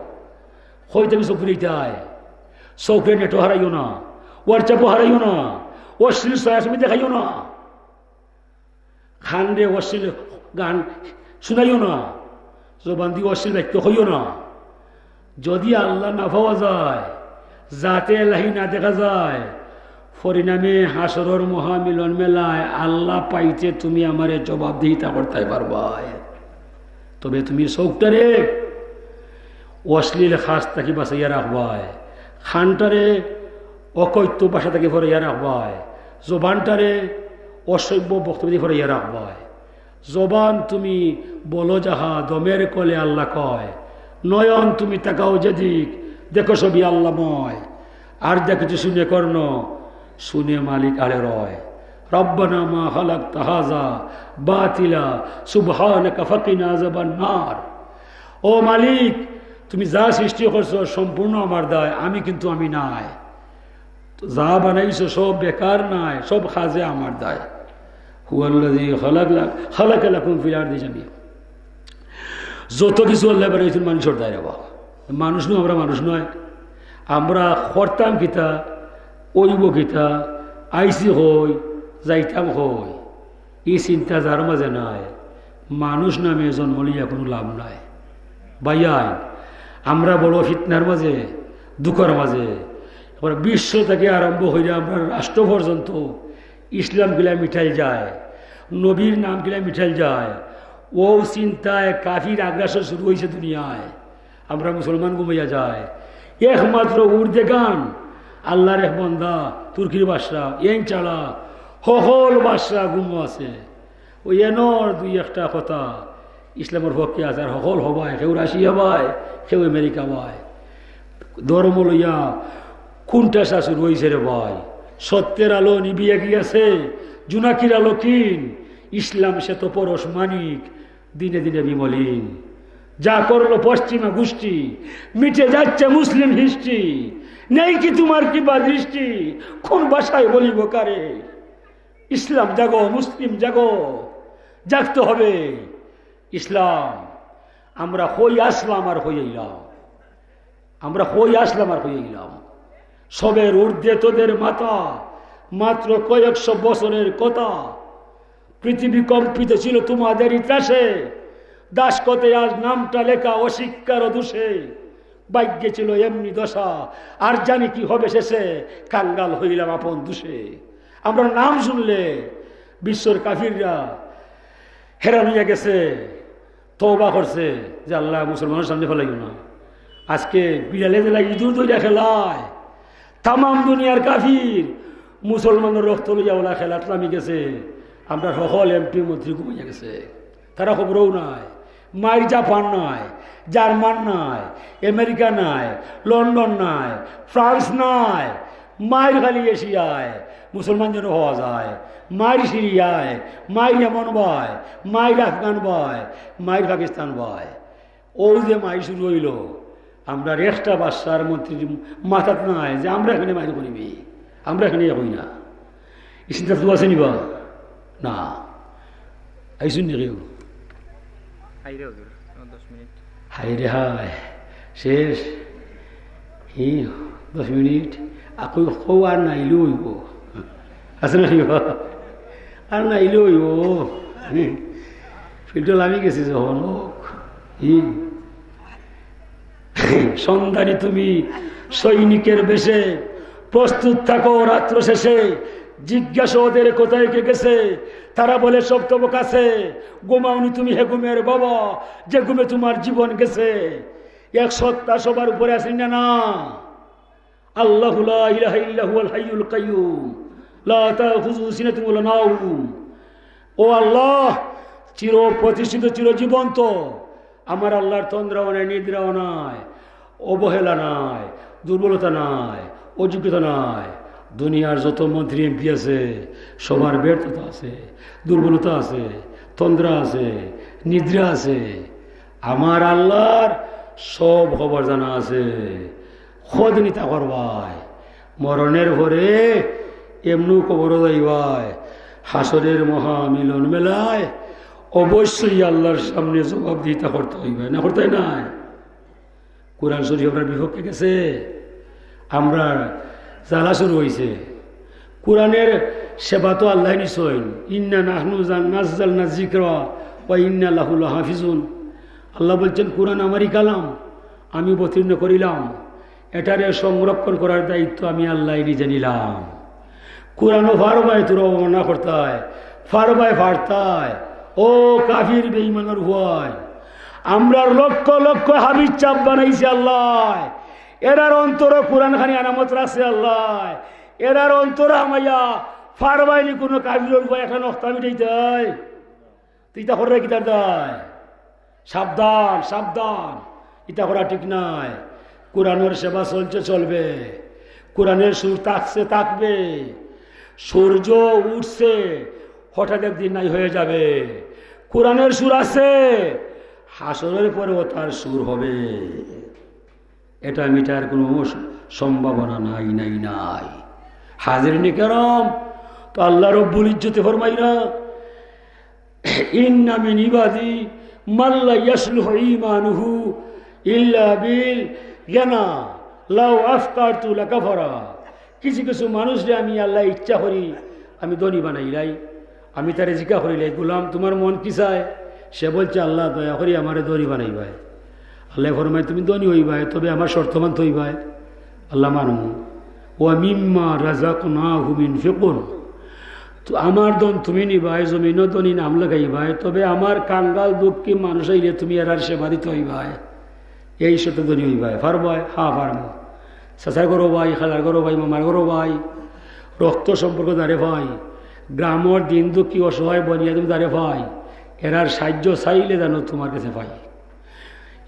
কই থাকি চউখ ফিরাইতায়? চউখরে নেটো হারাইও না, WhatsApp-ও হারাইও না, অশ্লীল ছায়াছবি দেখাইও না, কানরে অশ্লীল গান শুনাইও না, জবান দি অশ্লীল বাক্য কইও না। যদি আল্লাহ না পাওয়া যায়, জাতে এলাহি না দেখা যায়, পরিণামে হাশরর মহামিলন মেলায় আল্লাহ পাইতে তুমি আমারে জবাবদিহিতা করতায় পারবায়। তবে তুমি চউখটারে অশ্লীল কাজ থাকি বাঁচাইয়া রাখবায়, কানটারে অকথ্য ভাষা থাকি ফিরাইয়া রাখবায়, জবানটারে অসভ্য বক্তব্য থাকি ফিরাইয়া রাখবায়। জবান তুমি বলো যাহা, দমের কলে আল্লাহ কয়। নয়ন তুমি তাকাও যেদিক, দেখো সবই আল্লাহময়। আর যা কিছু শুনে কর্ণ, শুনে মালিক আড়ে রয়। রব্বানা মা খালাকতা হাযা বাতিলা সুবহানাকা ফাকিনা আযাবান নার। ও মালিক, তুমি যা সৃষ্টি করছো সম্পূর্ণ আমার দায়, আমি কিন্তু আমি নায়। তো যা বানাইছো সব বেকার নায়, সব কাজে আমার দায়। হুয়াল্লাযী খালাকা লাকুম ফিল আরদি জামিআ। যত কিছু আল্লাহ বানাইছইন মানুষর দায় রে বা। মানুষ নু আমরা, মানুষ নয়। আমরা করতাম কিতা, অইবো কিতা, আইছি কই, যাইতাম কই, ই চিন্তা যার মাঝে নাই, মানুষ নামে জন্ম লইয়া কুনু লাভ নাই। ভাইয়াইন, আমরা বড় ফিতনার মাঝে, দুঃখর মাঝে। এবার বিশ্ব থাকি আরম্ভ করিয়া আমরা রাষ্ট্র পর্যন্ত ইসলাম কিলা মিটাইল যায়, নবীর নাম কিলা মিটাইল যায়, অউ চিন্তায় কাফির আগ্রাসন শুরু অইছে দুনিয়ায়। আমরা মুসলমান ঘুমাইয়া যায়। একমাত্র উর্দেগান আল্লাহর এক বান্দা, তুর্কির বাদশা, এন ছাড়া হকল বাদশা ঘুমো আছে। অউ এনর দুই একটা কথা ইসলামর পক্ষে আছে, আর হকল হবায়, কেউ রাশিয়া বায়, কেউ আমেরিকা বায়। ধর্ম লইয়া কুনটা শাসন অইছে রে ভাই? সত্যের আলো নিবিয়া গিয়াছে, জুনাকির আলো ক্ষীণ। ইসলাম সে তো পরশ মানিক, দিনে দিনে বিমলিন। যা করলো পশ্চিমা গোষ্ঠী, মিটে যাচ্ছে মুসলিম হিস্ট্রি। নেই কি তোমার কিবা দৃষ্টি? কোন ভাষায় বলিব কারে? ইসলাম জাগো, মুসলিম জাগো, জাগতে হবে। ইসলাম, আমরা কই আসলাম আর কই আইলাম, আমরা কই আসলাম আর কই আইলাম। সবের ঊর্ধ্বে তোদের মাথা, মাত্র কয়েকশো বছরের কথা। পৃথিবী কম্পিত ছিল তোমাদেরই ত্রাসে। দাসখতে আজ নামটা লেখা অশিক্ষার দোষে। ভাগ্যে ছিল এমনি দশা, আর জানি কি হবে শেষে। কাঙ্গাল হইলাম আপন দোষে। আমরা নাম শুনলে বিশ্বর কাফিররা হেরান হইয়া গেছে, তওবা করছে যে, "আল্লাহ, মুসলমানর সামনে ফালাইও না।" আজকে বিড়ালে দিলা ইঁদুর ধইরা খেলায়, তামাম দুনিয়ার কাফির মুসলমানর রক্ত লইয়া ওলা খেলাত লামি গেছে। আমরার হকল এমপি মন্ত্রী ঘুমাইয়া গেছে, তারা খবরও নাই। মাইর জাপান নাই, জার্মান নাই, আমেরিকা নাই, লন্ডন নাই, ফ্রান্স নাই, মাইর খালি এশিয়ায়। মুসলমান যেন হওয়া যায়, মাইর সিরিয়ায়, মাইর ইয়েমন বায়, মাইর আফগান বায়, মাইর পাকিস্তান বায়। অউ যে মাইর শুরু অইলো, আমরার একটা বাদশার মন্ত্রীর মাথাত নাই যে আমরা এখানে মাইর করিবি, আমরা এখানে ইয়া করি না। ই চিন্তা তো আছে নি বা? না। আইছইন নি কেউ? হায় রে হায়, শেষ। হি, দশ মিনিট। আকু কও আর নাইলেও অইবো। আছে না নি বা? আর নাইলেও অইবো। ফিল্টার লামি গেছে যখন, হোক। হি। সন্ধানী তুমি সৈনিকের বেশে প্রস্তুত থাকো রাত্র শেষে। জিজ্ঞাসা ওদের কোথায় কে গেছে, তারা বলে সব তবক আছে। ঘুমাওনি তুমি হে ঘুমের বাবা, যে ঘুমে তোমার জীবন গেছে। এক সত্তা সবার উপরে আছেন না, না? আল্লাহু লা ইলাহা ইল্লা হুয়াল হাইয়ুল কাইয়ুম, লা তাখুযুহু সিনাতুন ওয়ালা নাওম। ও আল্লাহ, চির প্রতিষ্ঠিত, চিরজীবন্ত, আমার আল্লাহর তন্দ্রাও নাই, নিদ্রাও নাই, অবহেলা নাই, দুর্বলতা নাই, অযোগ্যতা নাই। দুনিয়ার যত মন্ত্রী এমপি আছে, সবার ব্যর্থতা আছে, দুর্বলতা আছে, তন্দ্রা আছে, নিদ্রা আছে। আমার আল্লাহর সব খবর জানা আছে। খোঁজ নিতা করবায়, মরণের পরে এমনু কবরো যাইবায়, হাশরের মহা মিলন মেলায় অবশ্যই আল্লাহর সামনে জবাবদিহিতা করতে হইবে, না করতে নাই? কোরআন শরীফ আমরার বিপক্ষে গেছে, আমরার জ্বালা শুরু অইছে। কোরআনের সেবা তো আল্লায় নিছইন, "ইন্না নাহনু জান-, নাজ্জালনা যিকরা ওয়া ইন্না লাহু লাহাফিজুন।" আল্লাহ বলছেন, "কোরআন আমারই কালাম, আমি অবতীর্ণ করিলাম, এটারে সংরক্ষণ করার দায়িত্ব আমি আল্লায় নিজে নিলাম।" কোরআনও ফারবায় তোরা অবমাননা করতায়, ফারবায় ফারতায়। ও কাফির বেঈমানর হুয়ায়, আমরার লক্ষ লক্ষ হাফিজ সাব বানাইছে আল্লায়, এরার অন্তরো কোরআন খানি আনামত রাখছে আল্লায়, এরার অন্তরো হামাইয়া ফারবায়নি কুনু কাফিরর হুয়ায় একটা নক্তা মিটাইতায়। তো ইতা করলে কিতার দায়? সাবধান, সাবধান, ইতা করা ঠিক নায়। কোরআনের সেবা চলছে, চলবে। কোরআনের সুর থাকছে, থাকবে। সূর্য উঠছে, হঠাৎ একদিন নাই হয়ে যাবে। কোরআনের সুর আছে, হাসরের পরেও তার সুর হবে। এটা মিটার কোনো স-, সম্ভাবনা নাই, নাই, নাই। হাজিরিনে কেরাম, তো আল্লাহ রব্বুল ইজ্জতে ফরমাইরা, "ইন্না মিন ইবাদি মান লা ইয়াসলুহু ঈমানুহু ইল্লা বিল গিনা, লাউ আফকারতু লাকাফারা।" কিছু কিছু মানুষরে আমি আল্লায় ইচ্ছা করি, আমি ধনী বানাইলাই। আমি তারে জিকা করিলাই, "গোলাম, তোমার মন কি চায়?" সে বলছে, "আল্লাহ, দয়া করি আমারে ধনী বানাইবায়।" আল্লায় ফরমায়, "তুমি ধনী অইবায়, তবে আমার শর্ত মানতে অইবায়।" আল্লাহ মানমু। "ওয়া মিম্মা রাযাকনাহুম ইউনফিকুন।" তো আমার ধন তুমি নিবায়, জমিনও ধনী নাম লাগাইবায়, তবে আমার কাঙ্গাল দুঃখী মানুষ আইলে তুমি এরার সেবা দিতে অইবায়। এই শর্তে ধনী অইবায়। ফারবায়? হ্যাঁ, ফারমু। চাচার ঘরো ভাই, খালার ঘরো ভাই, মামার ঘরো ভাই, রক্ত সম্পর্ক যারে পাই, গ্রামর দিন দুঃখী অসহায় বনিয়াদম যারে পাই, এরার সাহায্য চাইলে জানো তোমার কাছে পাই।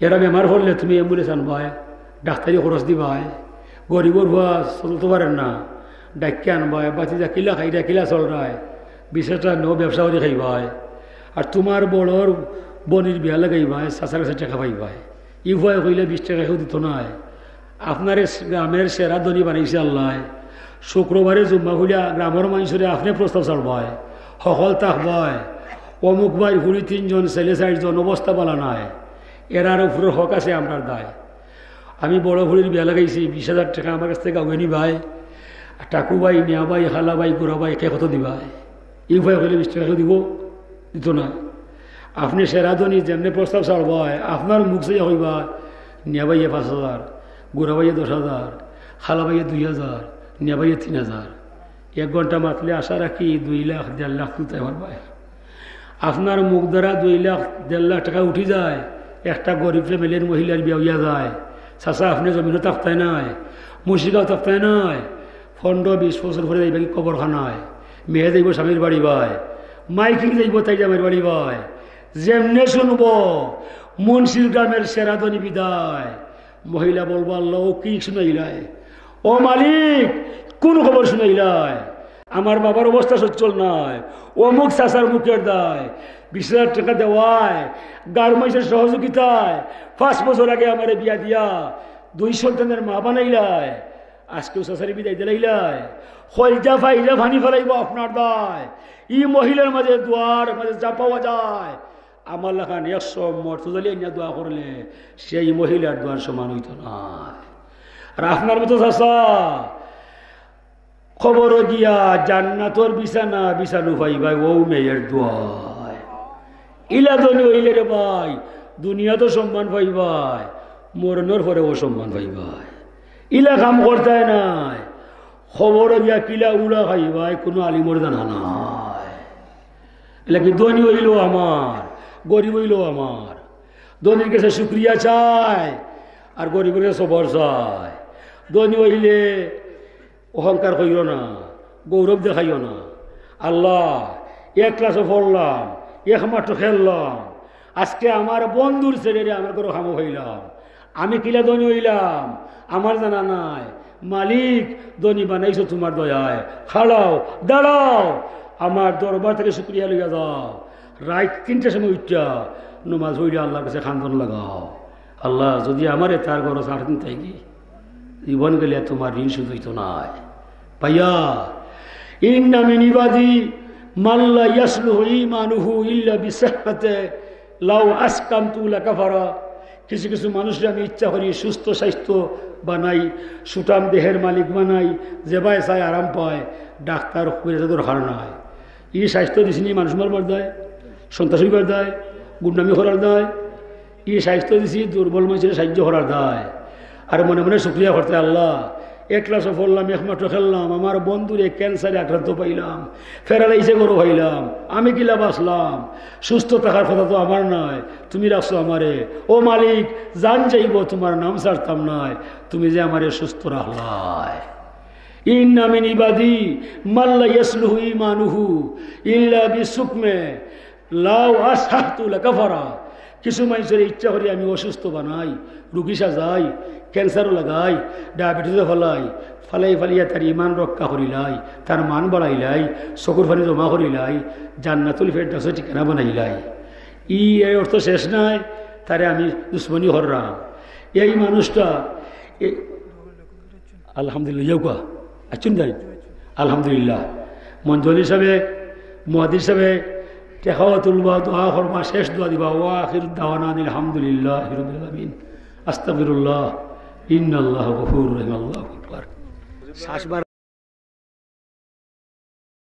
এরা বেমার পড়লে তুমি অ্যাম্বুলেন্স আনবায়, ডাক্তারি খরচ দিবায়, গরিবর হুয়া চলতে পারেন না, ডাকিয়া আনবায়, বাতি যা কিলা খাই, কিলা চলরায়, বিশ হাজার টেকা নেও ব্যবসা করি খাইবায়। আর তোমার বড়র বনির বিয়া লাগাইবায়, চাচার কাছে টেকা পাইবায়। ই উপায় কইলে বিশ টেকা কেউ দিত নায়। আপনারে গ্রামের সেরা ধনী বানাইছে আল্লায়। শুক্রবারে জুম্মা খুলিয়া গ্রামর মানষরে আপনে প্রস্তাব ছাড়বায়, হকল থাকবায়, অমুক ভাইর ফুড়ি তিনজন, ছেলে চাইরজন, অবস্থা বালা নায়, এরার উপরে হক আছে আমরার দায়। আমি বড় ফুড়ির বিয়া লাগাইছি, বিশ হাজার টেকা আমার কাছ থেকে গাউয়ে নিবায়, আর টাকু ভাই, মিয়া ভাই, খালা ভাই, গুড়া ভাই, কে কত দিবায়? ই উপায় কইলে বিশ টেকা কেউ দিব? দিত না। আপনে সেরা ধনী, যেমনে প্রস্তাব ছাড়বায়, আপনার মুখ চাইয়া কইবা, "নিয়া ভাইয়ে পাঁচ হাজার, গুড়া ভাইয়ে দশ হাজার, খালা ভাইয়ে দুই হাজার, নিয়া ভাইয়ে তিন হাজার।" এক ঘন্টা মাতলে আশা রাখি দুই লাখ, দেড় লাখ তুলতে পারবায়। আপনার মুখ দ্বারা দুই লাখ, দেড় লাখ টেকা উঠি যায়, একটা গরিব ফ্যামিলির মহিলার বিয়া অইয়া যায়। চাচা, আপনে জমিনও থাকতায় নায়, মুর্শিগাঁও থাকতায় নায়, পনেরো বিশ বছর পরে যাইবা কি কবরখানায়, মেয়ে যাইব স্বামীর বাড়ি বায়, মাইকিং যাইব তাই জামাইর বাড়ি বায়। যেমনে শুনবো মুন্সির গ্রামের সেরা ধনী বিদায়, মহিলা বলবো, "আল্লাহ, ও কি শুনাইলায়? ও মালিক, কোন খবর শুনাইলায়? আমার বাবার অবস্থা সচ্ছল নায়, অমুক চাচার মুখের দায়, বিশ হাজার টেকা দেওয়ায়, গাঁওর মানষর সহযোগিতায়, পাঁচ বছর আগে আমারে বিয়া দিয়া দুই সন্তানের মা বানাইলায়, আজকেও চাচারে বিদায় দিলাইলায়, কইলজা ফাইলা পানি ফালাইবো আপনার দায়।" ই মহিলার মাঝে দোয়ার মাঝে যা পাওয়া যায়, আমার লাখান একশো মর্তজালি আনিয়া দোয়া করলে সেই মহিলার দোয়ার সমান অইতো নায়। আর আপনার মতো চাচা কবরো গিয়া জান্নাতর বিছানা বিছানো পাইবায় ও মেয়ের দোয়ায়। ইলা ধনী অইলে রে ভাই, দুনিয়াত সম্মান পাইবায়, মরণর পরেও সম্মান পাইবায়। ইলা কাম করতায় নায়, কবরো গিয়া কিলা উড়া খাইবায়, কুনু আলিমর জানা নায়। এলা কি ধনী অইলো আমার, গরিব অইলো আমার। ধনীর কাছে শুকরিয়া চায়, আর গরিবর কাছে সবর চায়। ধনী অইলে অহংকার কইরো না, গৌরব দেখাইও না। আল্লাহ, এক ক্লাসো পড়লাম, এক মাঠো খেললাম, আজকে আমার বন্ধুর ছেলেরে আমার ঘরো কামো পাইলাম। আমি কিলা ধনী অইলাম, আমার জানা নাই। মালিক, ধনী বানাইছো তোমার দয়ায়। খাড়াও, দাঁড়াও, আমার দরবার থেকে শুকরিয়া লইয়া যাও। রাইত তিনটার সময় উঠিয়া নমাজ পড়িয়া আল্লাহর কাছে কান্দন লাগাও, "আল্লাহ, যদি আমারে তার ঘরো ছাড়তেন তাইলে জীবন গেলে তোমার ঋণ শোধ অইতো নায়।" ভাইয়া, ইন্না মিন ইবাদি মান লা ইয়াসলুহু ঈমানুহু ইল্লা বিসিহহাতি লাউ আসকামতু লাকাফারা। কিছু কিছু মানুষরে আমি ইচ্ছা করি সুস্থ স্বাস্থ্য বানাই, সুঠাম দেহের মালিক বানাই, যেবায় চায় আরাম পায়, ডাক্তার কবিরাজর দরকার নাই। ই স্বাস্থ্য দিছি নি মানুষ মারবার দায়, সন্ত্রাস অইবার দায়, গুন্ডামি করার দায়। ই স্বাস্থ্য দিছি দুর্বল মানুষরে সাহায্য করার দায়। আর মনে মনে শুকরিয়া করতে, "আল্লাহ, এক ক্লাসও পড়লাম, এক মাঠও খেললাম, আমার বন্ধুরে ক্যান্সারে আক্রান্ত পাইলাম, প্যারালাইসে গরো পাইলাম, আমি কিলা বাঁচলাম? সুস্থ থাকার কথা তো আমার নায়, তুমি রাখছো আমারে। ও মালিক, জান যাইব, তোমার নাম ছাড়তাম নায়, তুমি যে আমারে সুস্থ রাখলায়।" ইন্না মিন ইবাদি মাল্লা ইয়াসলুহু ইমানুহু ইল্লা বিসুকমে লাউ আসহাতু লাকাফারা। কিছু মানুষের ইচ্ছা করি আমি অসুস্থ বানাই, রুগী সাজাই, ক্যান্সারও লাগাই, ডায়াবেটিসও ফালাই, ফালাই ফালিয়া তার ইমান রক্ষা করিলাই, তার মান বাড়াইলাই, চকুর পানি জমা করিলাই, জান্নাতুল ফেরদাউসে ঠিকানা বানাইলাই। ই এই অর্থ শেষ নাই, তারে আমি দুশ্মনী কররাম। এই মানুষটা এ- আলহামদুলিল্লাহ, ইউকা আছুন যাই। আলহামদুলিল্লাহ, মঞ্জুর হিসাবে, মুয়াদ্দিন হিসাবে টেকাও তুলবা, দোয়া করবা, শেষ দোয়া দিবা, "ওয়া আখিরু দাওয়ানা আনিল হামদুলিল্লাহি রাব্বিল আলামিন। আস্তাগফিরুল্লাহ, ইন্নাল্লাহ গফুরুর রহিম।" আল্লাহু আকবার। শ্বাস বার